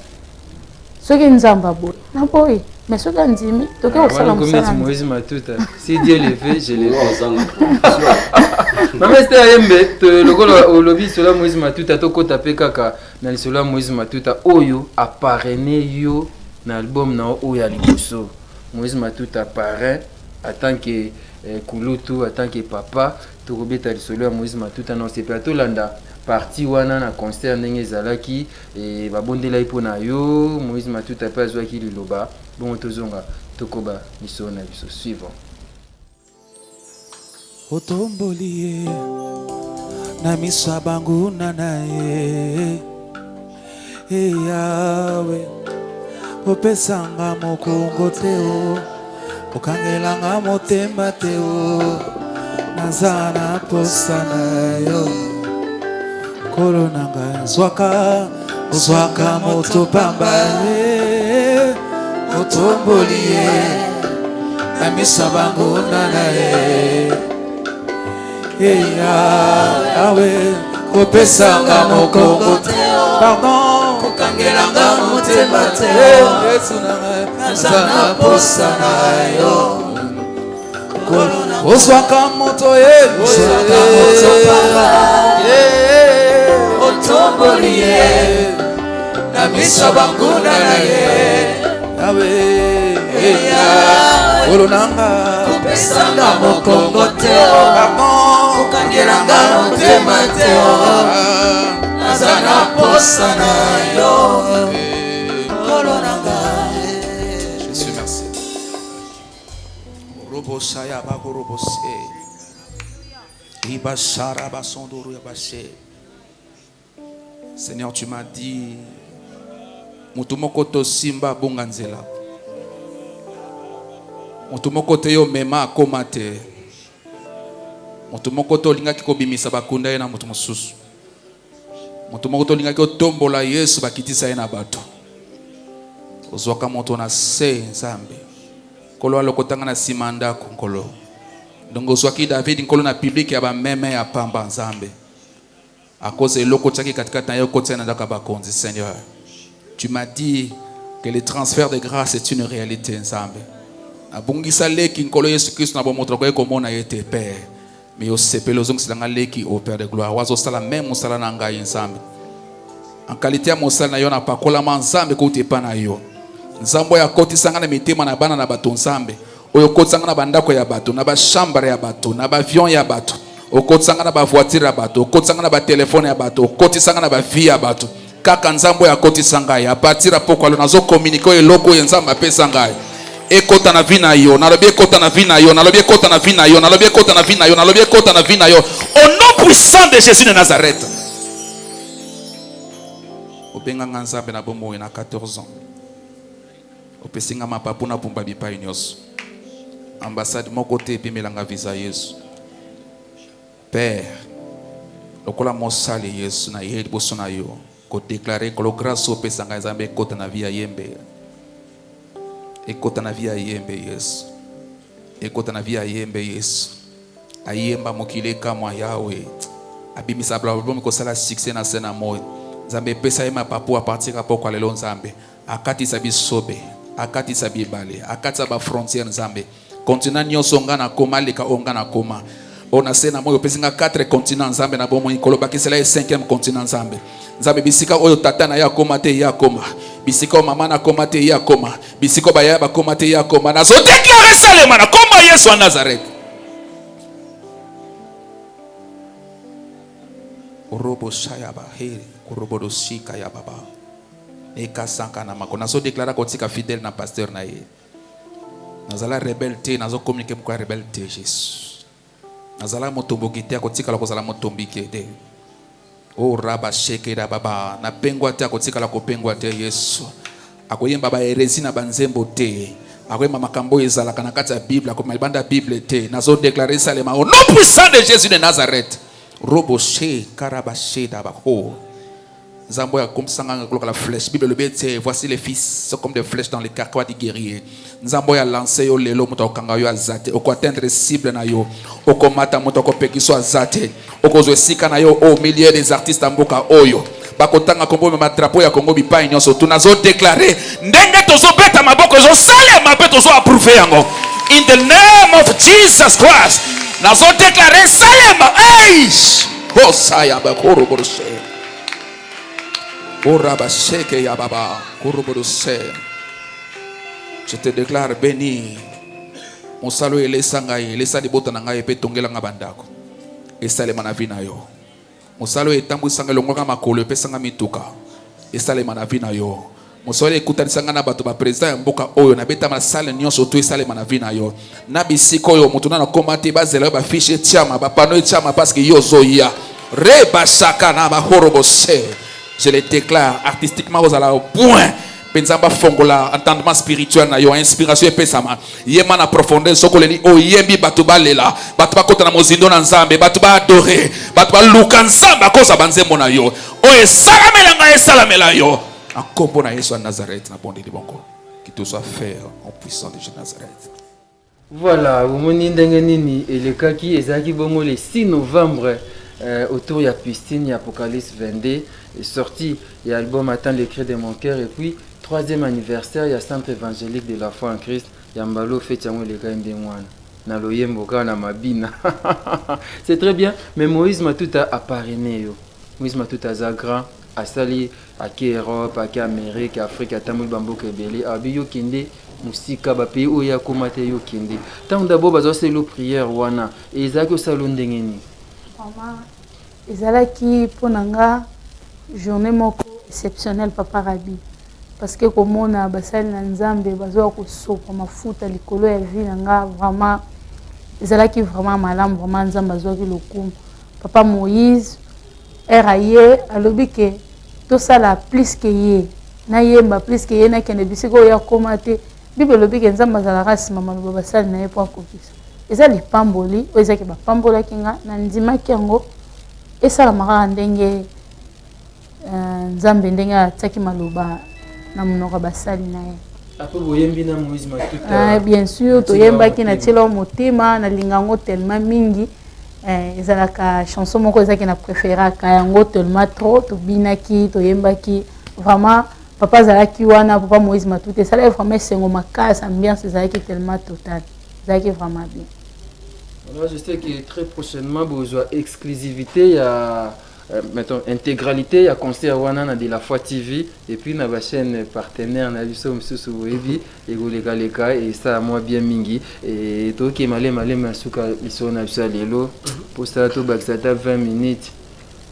soki nzambe aboyi naboyi mais soki andimi toke ah, kosala mosala Moïse Matuta si Dieu le veut je le fais Mama Esther Ayembe lokola olobi sola Moïse Matuta tokota pe kaka Na lisolo ya Moïse Matuta oyo a parrainer yo na album na yo oyo ya liboso. Moïse Matuta parrain en tant que eh, kulutu, en tant que papa, tokobeta lisolo ya Moïse Matuta na osepela tolanda partie wana na concert ndenge ezalaki eh, babondelaki mpo na yo Moïse Matuta mpe azwaki liloba bongo tozonga tokoba lisolo na biso suivant. Otomboli ye na miso ya banguna na ye. E Yawe, opesanga mokongo te o, okangelanga motema te o, naza na posa na yo. Nkolo na ngai, zwaka, ozwaka moto pamba ye, otomboli ye na miso ya banguna na ye. Yawe, kopesanga mokongo te, pardon, kokangelanga motema te, Yesu na ngai, naza na posa na yo. Ozwaka moto ye, ozwaka moto pamba, otomboli ye na miso banguna na ye. Yawe, Nkolo na nga, kopesanga mokongo te, kokangelanga motema te, naza na posa na yo, Nkolo na nga. Jésus, merci. Robosaya bakorobose. Ibasara basondoro ya base. Seigneur, tu m'as dit moto moko tosimba abonga nzela. Moto moko te yo mema akoma te. Moto moko te olingaki kobimisa bakunda ye na moto mosusu. Moto moko te olingaki otombola Yesu bakitisa ye na bato. Ozwaka moto na se Nzambe. Nkolo alokotanga na nsima ya ndako Nkolo. Ndongo ozwaki David Nkolo na public ya bameme ya pamba Nzambe. À cause eloko otiaki katikati na ye okotia na ndako ya bakonzi Seigneur. Tu m'as dit que le transfert de grâce est une réalité Nzambe. Nabungisa leki Nkolo Yesu Kristo na bomoto nakoki komona ye te Père. Mais osepeli ozongisela nga leki au Père de gloire. Wazosala meme mosala na ngai Nzambe. En qualité ya mosali na yo napakolama Nzambe kouta epai na yo. Nzambe oyo akotisa nga na mitema na bana na bato Nzambe. Oyo okotisa nga na bandako ya bato, na bachambre ya bato, na baavion ya bato. Okotisa nga na bavoiture ya bato, okotisa nga na batelefone ya bato, okotisa nga na bavie ya bato. Kaka Nzambe oyo akotisa ngai a partir ya pokwa lelo nazo communiquer oyo eloko oyo Nzambe apesa ngai ekota na vie na yo. Nalobi ekota na vie na yo, nalobi ekota na vie na yo, nalobi ekota na vie na yo, nalobi ekota na vie na yo au nom puissant de Jésus de Nazareth. Obenga nga Nzambe na bomoi na 14 ans, opesi nga mapapu na pumba bipai nyonso, ambassade moko te epimela nga visa. Yesu Père, lokola mosali Yesu na ye liboso na yo kodeklare nkolo grâce opesa ngai Nzambe ekota na vie ya yembe, ekota na vie ya yembe Yesu, ekota na vie ya yembe Yesu. Ayemba mokili ekamwa Yawe abimisa album kosala succès na se na moi. Nzambe epesa ye mapapu a partir ya pokwa lelo. Nzambe akatisa bisobe. Akatisa bibale, akatisa ba frontière Nzambe. Continent nyonso nga nakoma aleka oyo nga nakoma. Oyo na se na moi opesi nga 4 continent Nzambe na bomoi, nkolo bakisela ye 5e continent Nzambe. Nzambe bisika oyo tata na ye akoma te ye akoma, bisika oyo mama na akoma te ye akoma, bisika oyo bayaya bakoma te ye akoma. Nazo déclarer salema na kombo ya Yesu wa Nazareth. Robo shayaba he kurobodo shika ya baba ekasanka na mako. Nazo déclarer kotika fidèle na pasteur na ye. Nazala rebelle te, nazo communiquer moko ya rebelle te Jésus. Nazala motomboki te, akotikala kozala motombiki te. O raba shekera baba, napengwa te, akotikala kopengwa te Yesu. Akoyemba ba hérésie na banzembo te. Akoyemba makambo oyo ezalaka na kati ya Bible, akoma libanda ya Bible te. Nazo déclarer salema au nom puissant de Jésus de Nazareth. Robo she karaba she dabako. Nzambe oyo akomisanga nga koloka la flèche. Bible elobi ete voici les fils sont comme des flèches dans les carquois du guerrier. Nzambe oyo alance yo lelo, moto akokanga yo aza te. Oko atteindre cible na yo, okomata moto akopekisa yo aza te. Okozwa esika na yo au milieu des artistes ya mboka oyo bakotanga kombo mema drapeau ya Congo bipai nyonso. Tu nazo déclarer ndenge tozobeta maboko ezosalema mpe tozo approuver yango in the name of Jesus Christ. Nazo déclarer salema. Eish hosaya bakoro borose orabasheke ya baba koroborose. Je te déclare béni. Mosala oyo elesa ngai, elesa libota na ngai mpe etongela ngai bandako, esalema na vie na yo. Mosala oyo etambwisa ngai, elongwaka makolo, epesa ngai mituka, esalema na vie na yo. Mosala oyo ekutanisa ngai na bato ba président ya mboka oyo, nabeta masale nyonso to esalema na vie na yo. Na bisika oyo moto nano akoma te, bazela yo bafiche etiama, bapano etiama, parce que yo ozoya. Rebashaka na bahorobose. Je le déclare artistiquement, ozala au point mpenza bafongola entendement spirituel na yo, inspiration epesama yema na profondeur. Soki oleli oyembi, bato balela, bato bakota na mozindo na Nzambe, bato baadore, bato baluka Nzambe akoza banzembo na yo. Oyo esalamela ngai esalamela yo na nkombo na Yesu ya Nazareth. Na bondeli bongo, que tout soit fait en puissant de Jésus de Nazareth. Voilà, omoni ndenge nini elekaki. Ezalaki bongo le 6 novembre autour ya piscine ya Apocalypse 22 et sorti ya album Attends le cri de mon cœur, et puis troisième anniversaire ya Centre évangélique de la foi en Christ ya Mbalo. Fête yango elekaki ndenge wana na loyembo kaka na mabina, c'est très bien. Mais Moïse Matuta aparrainé yo. Moïse Matuta aza grand, asali, ake Europe, ake Amérique, Afrique, atamboli bamboka ebele. Abi yo kende mosika, bapays oyo akóma te, yo kende. Ntango d'abord bazosala prière wana, ezalaki osala yo ndenge nini? Vraiment ezalaki mpo na nga journée moko exceptionnelle, papa Rabi, parce que komona basali na Nzambe bazoya kosopa mafuta likolo ya vie na nga, vraiment ezalaki vraiment malamu. Vraiment Nzambe azwaki lokumu. Papa Moïse ere aye, alobi ke tosala plus ke ye, nayemba plus ke ye, nakende bisika oyo akóma te. Bible elobi ke Nzambe azalaka nsima maloba basali na ye mpo akokisa. Eza lipamboli oyo ezaki bapambolaki nga, nandimaki yango, esalama kaka ndenge Nzambe ndenge atiaki maloba na monoko ya basali na ye. Après boyembi na Moïse Matuta? Ah, bien sûr, toyembaki na tiela motema. Nalinga yango tellement mingi. Ezalaka chanson moko ezalaki na préféraka yango tellement trop. Tobinaki, toyembaki, vraiment papa azalaki wana, papa Moïse Matuta. Esalaki vraiment esengo makasi, ambiance ezalaki tellement totale, ezalaki vraiment bien. Alors, je sais que très prochainement bozwa exclusivité ya mettons intégralité ya concert wana na De la Foi TV et puis na bachaîne partenaire na biso mosusu. Boyebi ekolekaleka, esala mwa bien mingi. E tokema malema malema ya suka lisolo na biso ya lelo. Mposala tobakisa ata 20 minutes,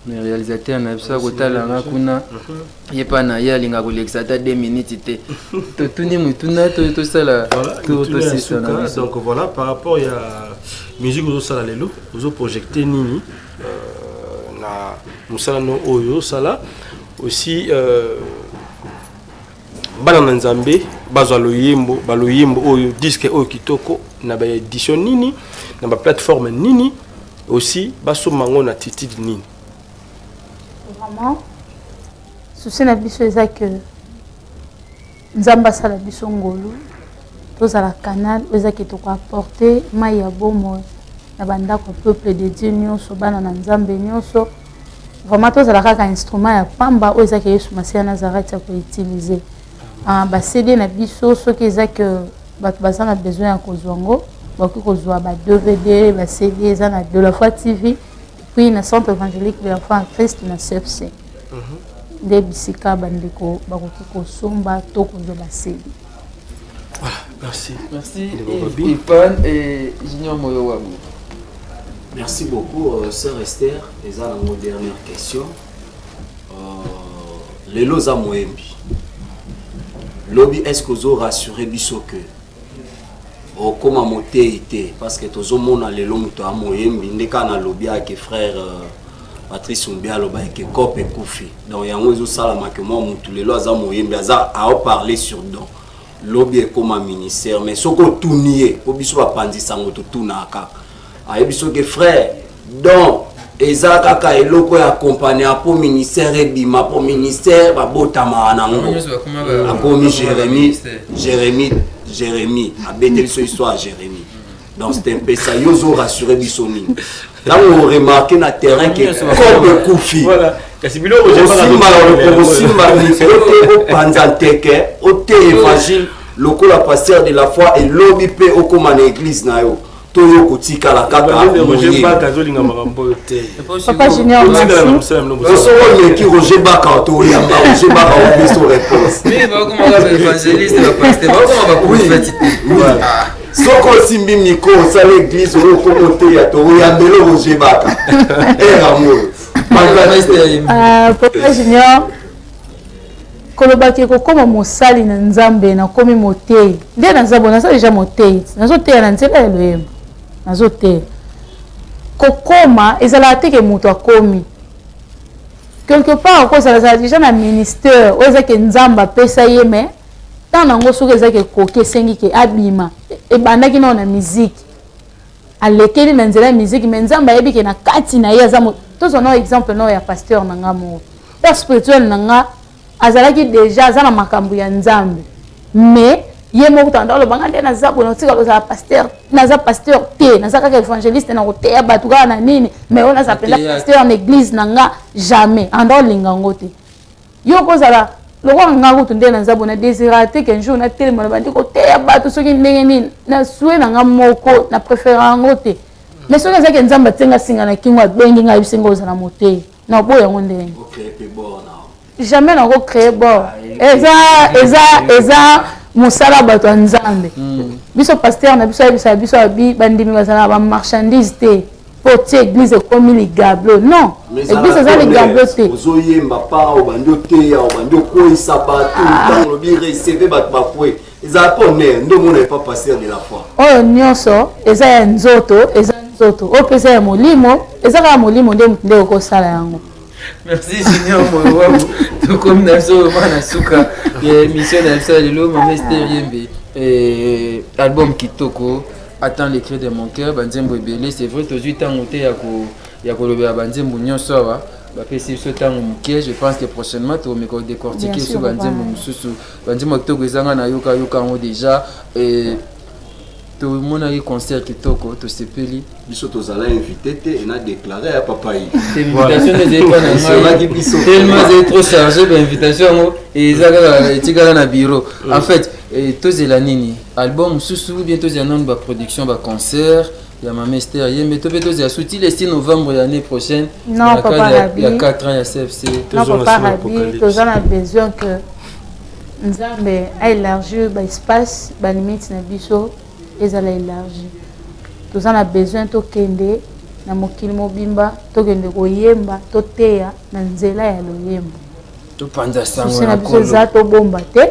mais réalisateur na biso akotalanga kuna, ye mpa na ye alingaka kolekisa ata 2 minutes te. Totuni motuna, tosala tosisa na biso. Donc voilà, par rapport ya musique ozosala lelo, ozoprojecte nini na mosala no oyo osala aussi? Bana na Nzambe bazwa loyembo, baloyembo oyo, disque oyo kitoko, na baédition nini, na baplateforme nini aussi, basomba yango na attitude nini? Vraiment souci na biso eza ke Nzambe asala biso ngolu, tozala canal oyo ezaki tokoapporte mai ya bomoi na bandako ya peuple de Dieu nyonso, bana na Nzambe nyonso. Vraiment tozala kaka instrument ya pamba oyo ezaki Yesu Masiya Nazareth ya koutiliser. Ah, ba CD na biso soki eza que bato baza na besoin ya kozwa yango, bakoki kozwa ba DVD, ba CD eza na De la Foi TV, puis na Centre évangélique de la Foi en Christ na CFC. Nde bisika bandeko bakoki kosomba to kozwa ba CD. Voilà, merci. Merci Ndeko Babi. Ifan et Junior Moyo Wabu. Merci beaucoup, sœur Esther. Eza nango dernière question. Lelo za moyembi. Lobi, est-ce que ozo rassurer biso que okoma motei te, parce que tozomona lelo moto ya moyembi nde kaka nalobi ake frère Patrice Mbi aloba eke cope ekufi. Donc yango ezosalama ke mwa motu lelo aza moyembi, aza aoparler sur don, lobi ekoma ministère. Mais soki otuni ye, po biso bapanzisa yango, totunaka kaka, ayebi soki frère don eza kaka eloko ya accompagner po ministère ebima, po ministère babotamaka nango. Nyonso bakoma Akomi bakoma Jérémie. Ministère. Jérémie, Jérémie abeteli biso histoire ya Jérémie. Donc c'est un peu ça. Yo ozo rassurer biso nini ntango oremarke na terrain ke Nyonso bakoma kope ekufi? Voilà. Kasi biloko Osimba, osimba mikro te, opanza nteke, ote évangile lokola pasteur de la foi, elobi mpe okóma na église na yo, to yo kotikala kaka Roger moyembi? Baka azolinga makambo oyo te. Papa Junior, Otikala na merci. mosala na bino. Soki oleki Roger Baka, toyamba Roger Baka, obiso réponse. Mingi bakoma kaka évangéliste, bapasteur, bakoma baprophète te. Soki osimbi micro, osala église oyo, okoma oteya, toyambela Roger Baka eramoyo. Papa Junior, kolobaki kokóma mosali na Nzambe, nakomi motei nde naza bo, naza deja motei, nazoteya na nzela ya loyembo, nazoteya. Kokóma ezalaka te ke moto akomi quelque part, okozala zala deja na ministère oyo eza ke Nzambe apesa ye, mais ntango yango soki eza ke ekoki, esengi ke abima. Ebandaki nao na musique, alekeli na nzela ya musique, mais Nzambe ayebi ke na kati na ye aza. Tozwa nao exemple nao ya pasteur na nga moko, père spirituel na nga, azalaki déjà aza na makambo ya Nzambe, mais ye moko tanda aloba: "Nga nde naza boye, natika kozala pasteur, naza pasteur te, naza kaka évangéliste, na koteya bato kaka na nini, mais oyo naza mpenza pasteur na église na nga, jamais." Anda olinga yango te. Yo kozala lokola nga kutu nde naza boye, na désira te qu'un jour natelema na bandi koteya bato soki ndenge nini. Na souhait na nga moko, na préféré yango te, mais soki ezaki Nzambe atienga singa na kingo, abengi ngai, ayebisi nga ozala motei, na oboya yango ndenge? Jamais nakocréer bord. Eza mosala bato ya Nzambe. Biso pasteur na biso ayebisaka biso, abi bandimi bazala na bamarchandise te, mpo tie église ekomi ligablo. Non, église eza ligablo te. Ozoyemba pa, obandi oteya, obandi okweyisa bato, ntango olobi receve bato bakwe, ezala mpo honneur nde omona epa pasteur de la foi. Oyo nyonso eza ya nzoto, eza nzoto. Oyo mpe eza ya molimo, eza kaka molimo nde motu nde okosala yango. Merci Junior Moyowabu. Tokomi na biso vraiment na suka ya émission na biso ya lelo. Mama Ester Yembe, album kitoko, Attends le cri de mon cœur, banzembo ebele. C'est vrai, tozwi ntango te ya kolobela banzembo nyonso awa, bapesi biso ntango moke. Je pense que prochainement tokomeka kodécortiquer so banzembo mosusu. Banzembo ya kitoko ezanga, nayoka yoka yango déjà. Tomonaki concert kitoko, tosepeli. Biso tozala invité te, ena déclaré ya papa ye. Invitation ezali mpa na ngai, tellement ezali trop chargé, bainvitation yango eza kaka etikala na bureau. En fait, tozela nini? Album mosusu ou bien tozela nanu baproduction, baconcert ya Mama Ester Yembe, to mpe tozela suti le 6 novembre ya année prochaine? Non, papa Rabi. Ya 4 ans ya CFC. Non, papa Rabi, toza na besoin que Nzambe aélargir baespace, balimite na biso ezala élargi. Toza na besoin tokende na mokili mobimba, tokende koyemba, toteya na nzela ya loyembo. Topanza sango. Susi na biso eza tobomba te,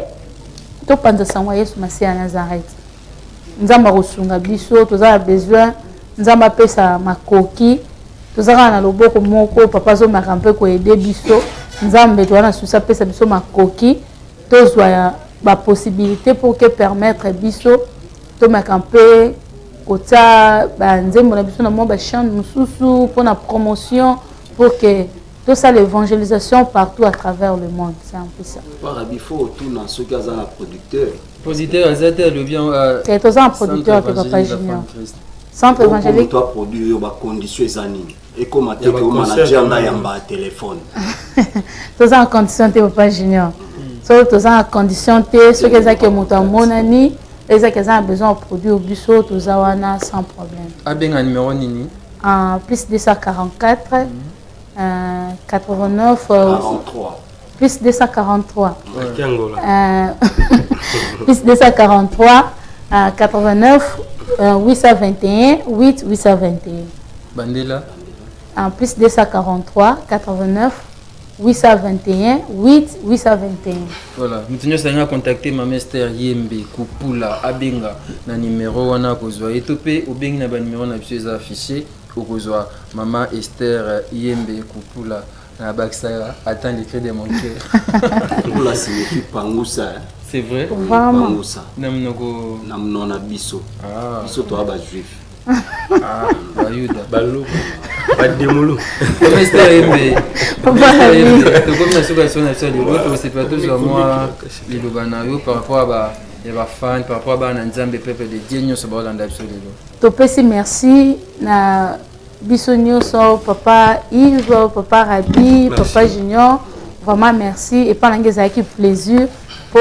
topanza sango ya Yesu Masiya ya Nazareth. Nzambe akosunga biso. Toza na besoin Nzambe apesa makoki. Toza kaka na loboko moko, papa azomaka mpe koaider biso. Nzambe, toza na susi, apesa biso makoki, tozwa bapossibilité pour que permettre biso tomeka mpe kotia banzembo na biso na mwa bachaîne mosusu mpona promotion, pour que tosala évangélisation partout à travers le monde. C'est un peu ça. Parabi, faut otuna soki aza na producteur. Producteur aza te, alobi. Te, toza na producteur te, papa Junior. Centre évangélique. Moto aproduire yo, bacondition eza nini? Ekóma te ke o manager na yamba ya telefone. Toza en condition te, papa Junior. Soki toza na condition te, soki ezaki moto amonani, ezaki aza na besoin ya produire biso, toza wana sans problème. Abenga numéro nini? Plus 244 89 43. Plus 243. Kiangola. Plus 243 89 821 8 821. Bandela. En plus 243 89 821 8 821. Voilà, moto nyonso alingi acontacte Mama Ester Yembe Kupula, abenga na numero wana, akozwa ye, to mpe obengi na banumero na biso eza affiché, okozwa Mama Ester Yembe Kupula. Na bakisaka attend le cri de mon cœur. Kupula signifie pangusa, hein. C'est vrai? Vraiment. Pangusa. Na monoko na monoko na biso. Ah. Biso toza ba juif. Ah, bayuda. Baluba. Bademulu. Mama Ester Yembe. Voilà. Tokomi na suka so na biso ya lelo, tosepela tozwa mwa liloba na yo par rapport ya bafan, par rapport ya bana na Nzambe, peuple de Dieu nyonso baolanda biso lelo. Topesi merci na biso nyonso, papa Yves, papa Rabi, papa Junior, vraiment merci. Epai na ngai ezalaki plaisir mpo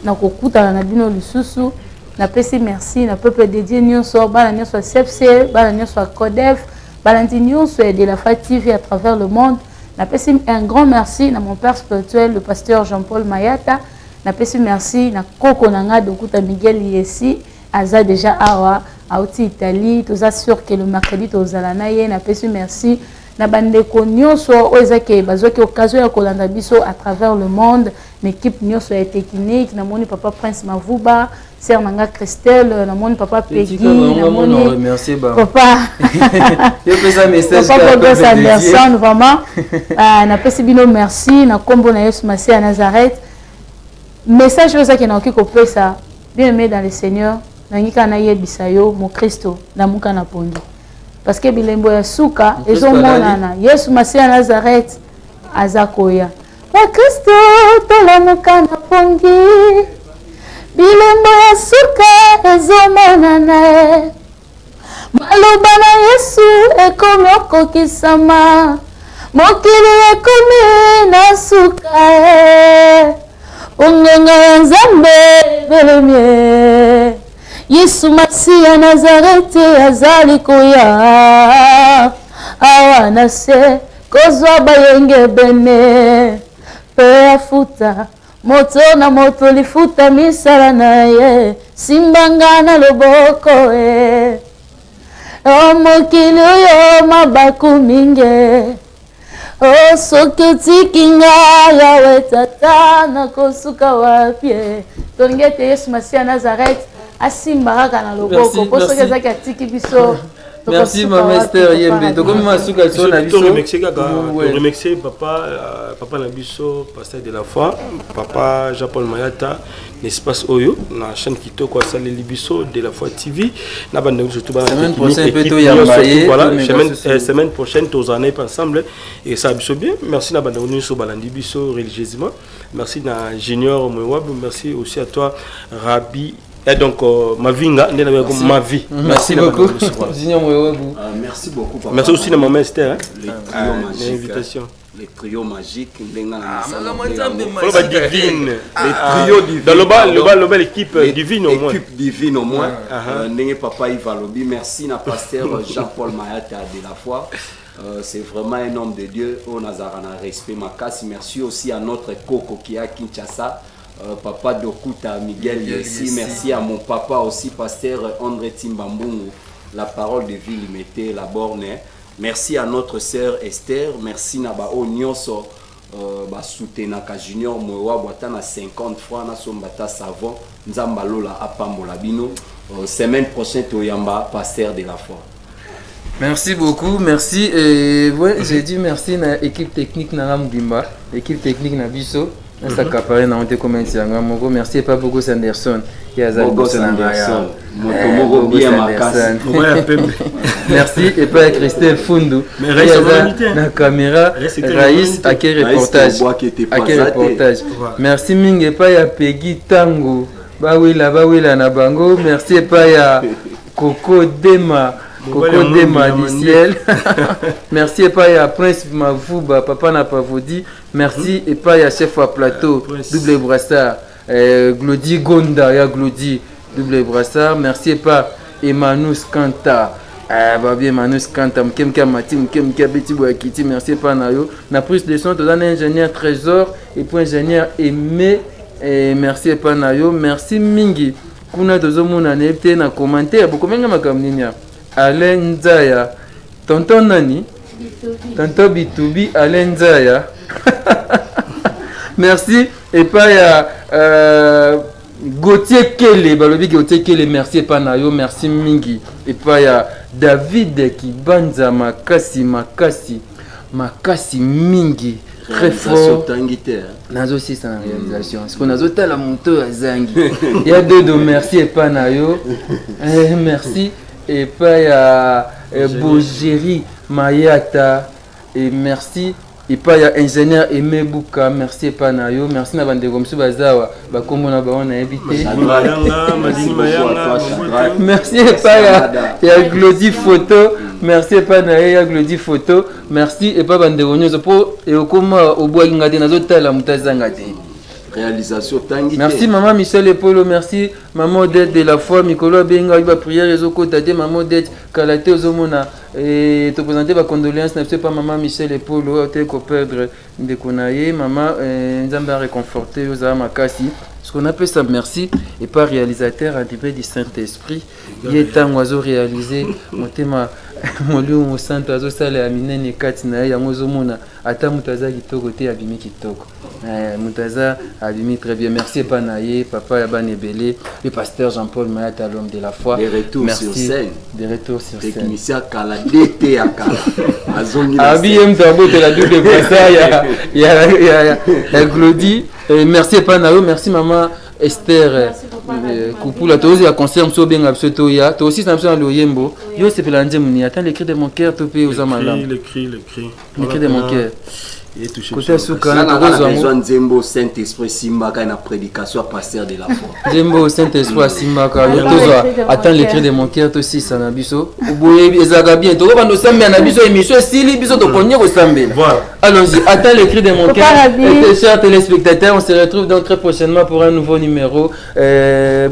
na kokutana na bino lisusu. Napesi merci na peuple de Dieu nyonso, bana nyonso ya CFC, bana nyonso ya CODEF, balandi nyonso ya De La Foi TV à travers le monde. Napesi un grand merci na mon père spirituel, le pasteur Jean-Paul Mayata. Napesi merci na koko na nga Dokuta Miguel Yesi, aza déjà awa auti Italie, toza sûr que le mercredi tozala na ye. Napesi merci na bandeko nyonso oyo ezaki bazwaki occasion ya kolanda biso à travers le monde, na équipe nyonso ya technique. Namoni papa Prince Mavuba, sœur na nga Christelle, namoni papa Peggy, namoni papa papa Bogos Anderson. Vraiment napesi bino merci na nkombo na Yesu Masiya ya Nazareth. Message oyo ezaki nakoki kopesa, bien aimé dans le Seigneur, nangi kaka nayebisa yo, mokristo, lamuka na pongi, parce que bilembo ya suka ezomonana. Yesu Masiya ya Nazareth aza koya. Bakristo, tolamuka na pongi, bilembo ya suka ezomonana, maloba na Yesu ekomi okokisama, mokili ekomi na suka, ongenga ya Nzambe ebelemi, Yesu Masiya Nazareti azali koya awa na se kozwa bayenge bene mpe afuta moto na moto lifuta misala na ye. Simbanga na loboko e o mokili oyo mabaku mingi o, soki otiki nga, Yawe Tata, nakosuka wapi? Tolingi ete Yesu Masiya Nazareth asimba kaka na loboko, mpo soki ezaki atiki biso. Merci Mama Esther Yembe. Tokomi masuka so na biso. Remercier kaka, remercier papa, papa na biso, pasteur de la foi, papa Jean-Paul Mayata, l'espace oyo na chaîne kitoko asaleli biso, De la Foi TV, na bandeko surtout bana. Semaine prochaine mpe toyamba ye. Voilà, semaine prochaine tozala na ensemble et ça biso bien. Merci na bandeko nyonso balandi biso religieusement. Merci na Junior Mwewabu, merci aussi à toi Rabbi et donc Mavinga, ma vie. Merci beaucoup Junior Mwewabu. Merci beaucoup, papa. Merci aussi na maman Esther, hein? Les trio magique. L'invitation. Les trio magique ndenga na Ba divine. Les trio divine. Dans le bas, le bas, le bas, l'équipe divine au moins. Équipe divine au moins. Ndenge papa Yves alobi, merci na pasteur Jean-Paul Mayata de la foi. C'est vraiment un homme de Dieu. On a respect makasi. Merci aussi à notre coco qui est à Kinshasa. Papa Dokuta Miguel Yessi. Merci à mon papa aussi, pasteur André Timbambungu. La parole de vie limitée, la borne. Merci à notre sœur Esther. Merci na ba nyonso basoutenaka Junior Mowa ata na 50 francs nasomba ata savon. Nzambe alola apambola bino. Semaine prochaine toyamba pasteur de la foi. Merci beaucoup, merci. Et ouais, j'ai dit merci à l'équipe technique na Mobimba, équipe technique na biso. Nasakapare na onte komenti yanga moko. Merci pas Bogos Anderson. Bogos Anderson. Moto moko bien makasi. Merci et pas Christelle Fundu. Na caméra Raïs ake reportage. Ake reportage. Merci mingi epai ya Peggy Tango. Bawela bawela na bango. Merci epai ya Coco Dema. Coco Dema du ciel. Merci epai ya Prince Mavuba, papa na Pavodi. Merci epai ya chef ya plateau, double brassard. Glody Gonda ya Glody, double brassard. Merci epai Emmanus Kanta. Babi Emmanus Kanta, moke moke amati, moke moke abeti boya kiti. Merci epai na yo. Na prise de son, toza na ingénieur Trésor et puis ingénieur Aimé. Merci epai na yo. Merci mingi. Kuna tozomona na ye te na commentaire bokomenga makambo nini ya Alain Nzaya, tonton nani, tonton Bitubi Alain Nzaya. Merci epai ya Gauthier Kele, balobi Gauthier Kele, merci epai na yo, merci mingi epai ya David Kibanza, makasi makasi makasi mingi, très fort. Nazosisa na réalisation parce que nazotala moto oyo azangi ya dodo. Merci epai na yo. Merci epai ya Bogeri Mayata et merci epai ya ingénieur Aimé Buka. Merci epai na yo. Merci na bandeko mosusu baza awa, bakombo na bango nayebi te. Merci epai ya Glody Photo. Merci epai na ye ya Glody Photo. Merci epai bandeko nyonso mpo ekokoma obwaki nga te, nazotala moto azanga te. Réalisation tangi. Merci mama Michel Epolo, merci mama Odette de la foi. Mikolo abenga ba prière ezokota te. Mama Odette, kala te ozomona toprésente bacondoléance na biso epa mama Michel Epolo oyo te koperdre ndeko na ye. Mama, Nzambe aréconforte yo, ozala makasi. Ce qu'on appelle ça, merci epa réalisateur animé du Saint-Esprit. Ye ntango azoréalise, motema Molimo Mosanto azosala ya minene kati na ye. Yango ozomona ata moto aza kitoko te abimi kitoko, moto aza abimi très bien. Merci epa na ye, papa ya bana ebele, le pasteur Jean-Paul Mayata, l'homme de la foi. De retour merci. Sur scène. De retour sur scène. Technicien kala, DT ya kala, azongi. Abi ye moto abotela double brassard ya Glody. Merci epa na yo. Merci mama Esther Kupula. Tozela concert mosusu, obenga biso toya tosisa na biso na loyembo. Yo osepela nzembo nini? Attends le cri de mon cœur to mpe oza malamu? Le cri, le cri. Le cri de mon cœur. Côté suka na tokozwa yango. Nzembo Saint Esprit simbaka na prédication ya pasteur de la foi. Nzembo Saint Esprit asimbaka yo, tozwa Attends le cri de mon cœur, tosisa na biso boye. Ezalaka bien, tokobanda osambela na biso, émission esili, biso tokonie kosambela. Allons-y, attends le cri de mon cœur. Et chers téléspectateurs, on se retrouve donc très prochainement pour un nouveau numéro.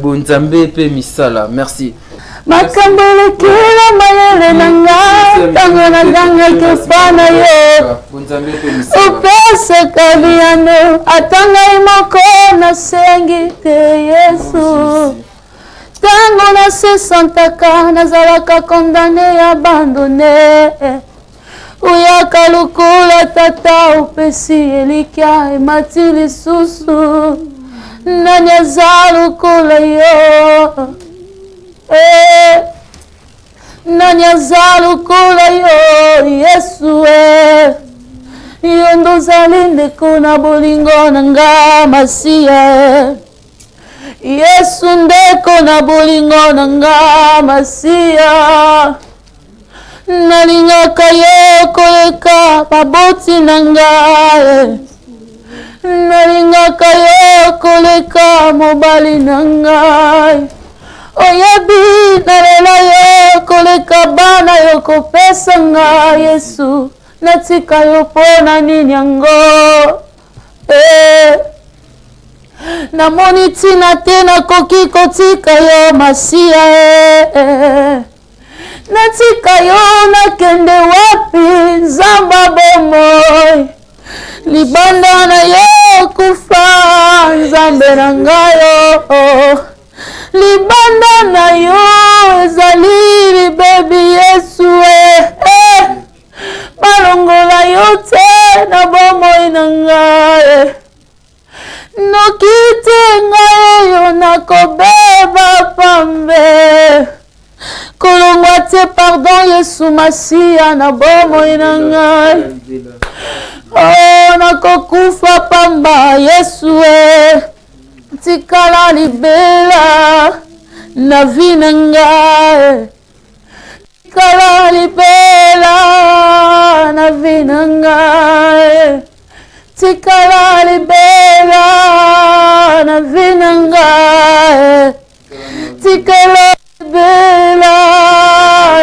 Bonzambe pe misala. Merci. Makambo elekela mayele na ngai, ntango nagangaki epa na yo, opesaka biyano ata ngai moko nasengi te. Yesu, ntango nasesantaka nazalaka condamné, abandonné, oyaka lokola tata, opesi elikya, emati lisusu. Nani aza lokola yo? Eh, nani aza lokola yo, Yesu? E yo nde ozali ndeko na bolingo na nga, Masiya. E Yesu, ndeko na bolingo na nga, Masiya. Nalingaka yo koleka baboti na ngai, nalingaka yo koleka mobali na ngai. Oyebi nalela yo koleka bana yo kopesa ngai. Yesu, natika yo mpo na nini yango? Eh. Namoni ntina te nakoki kotika yo, Masiya. Eh. Natika yo nakende wapi, Nzamba bomoi? Libanda na yo kufa, Nzambe na ngai o. Libanda na yo ezali libebi, Yesu. E eh. Balongola yo te na bomoi na ngai, noki te ngai oyo nakobeba pambe. Kolongwa te, pardon, Yesu Masiya na bomoi na ngai. Oh, nakokufa pamba, Yesu. E tikala libela na vie na ngai, tikala libela na vie na ngai, tikala libela na vie na ngai, tikala libela.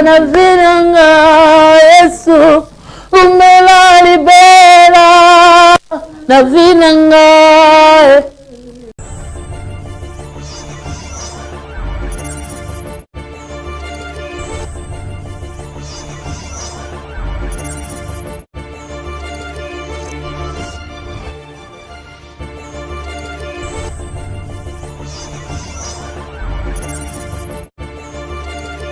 na vie na nga Yesu, umela libela na vie na nga.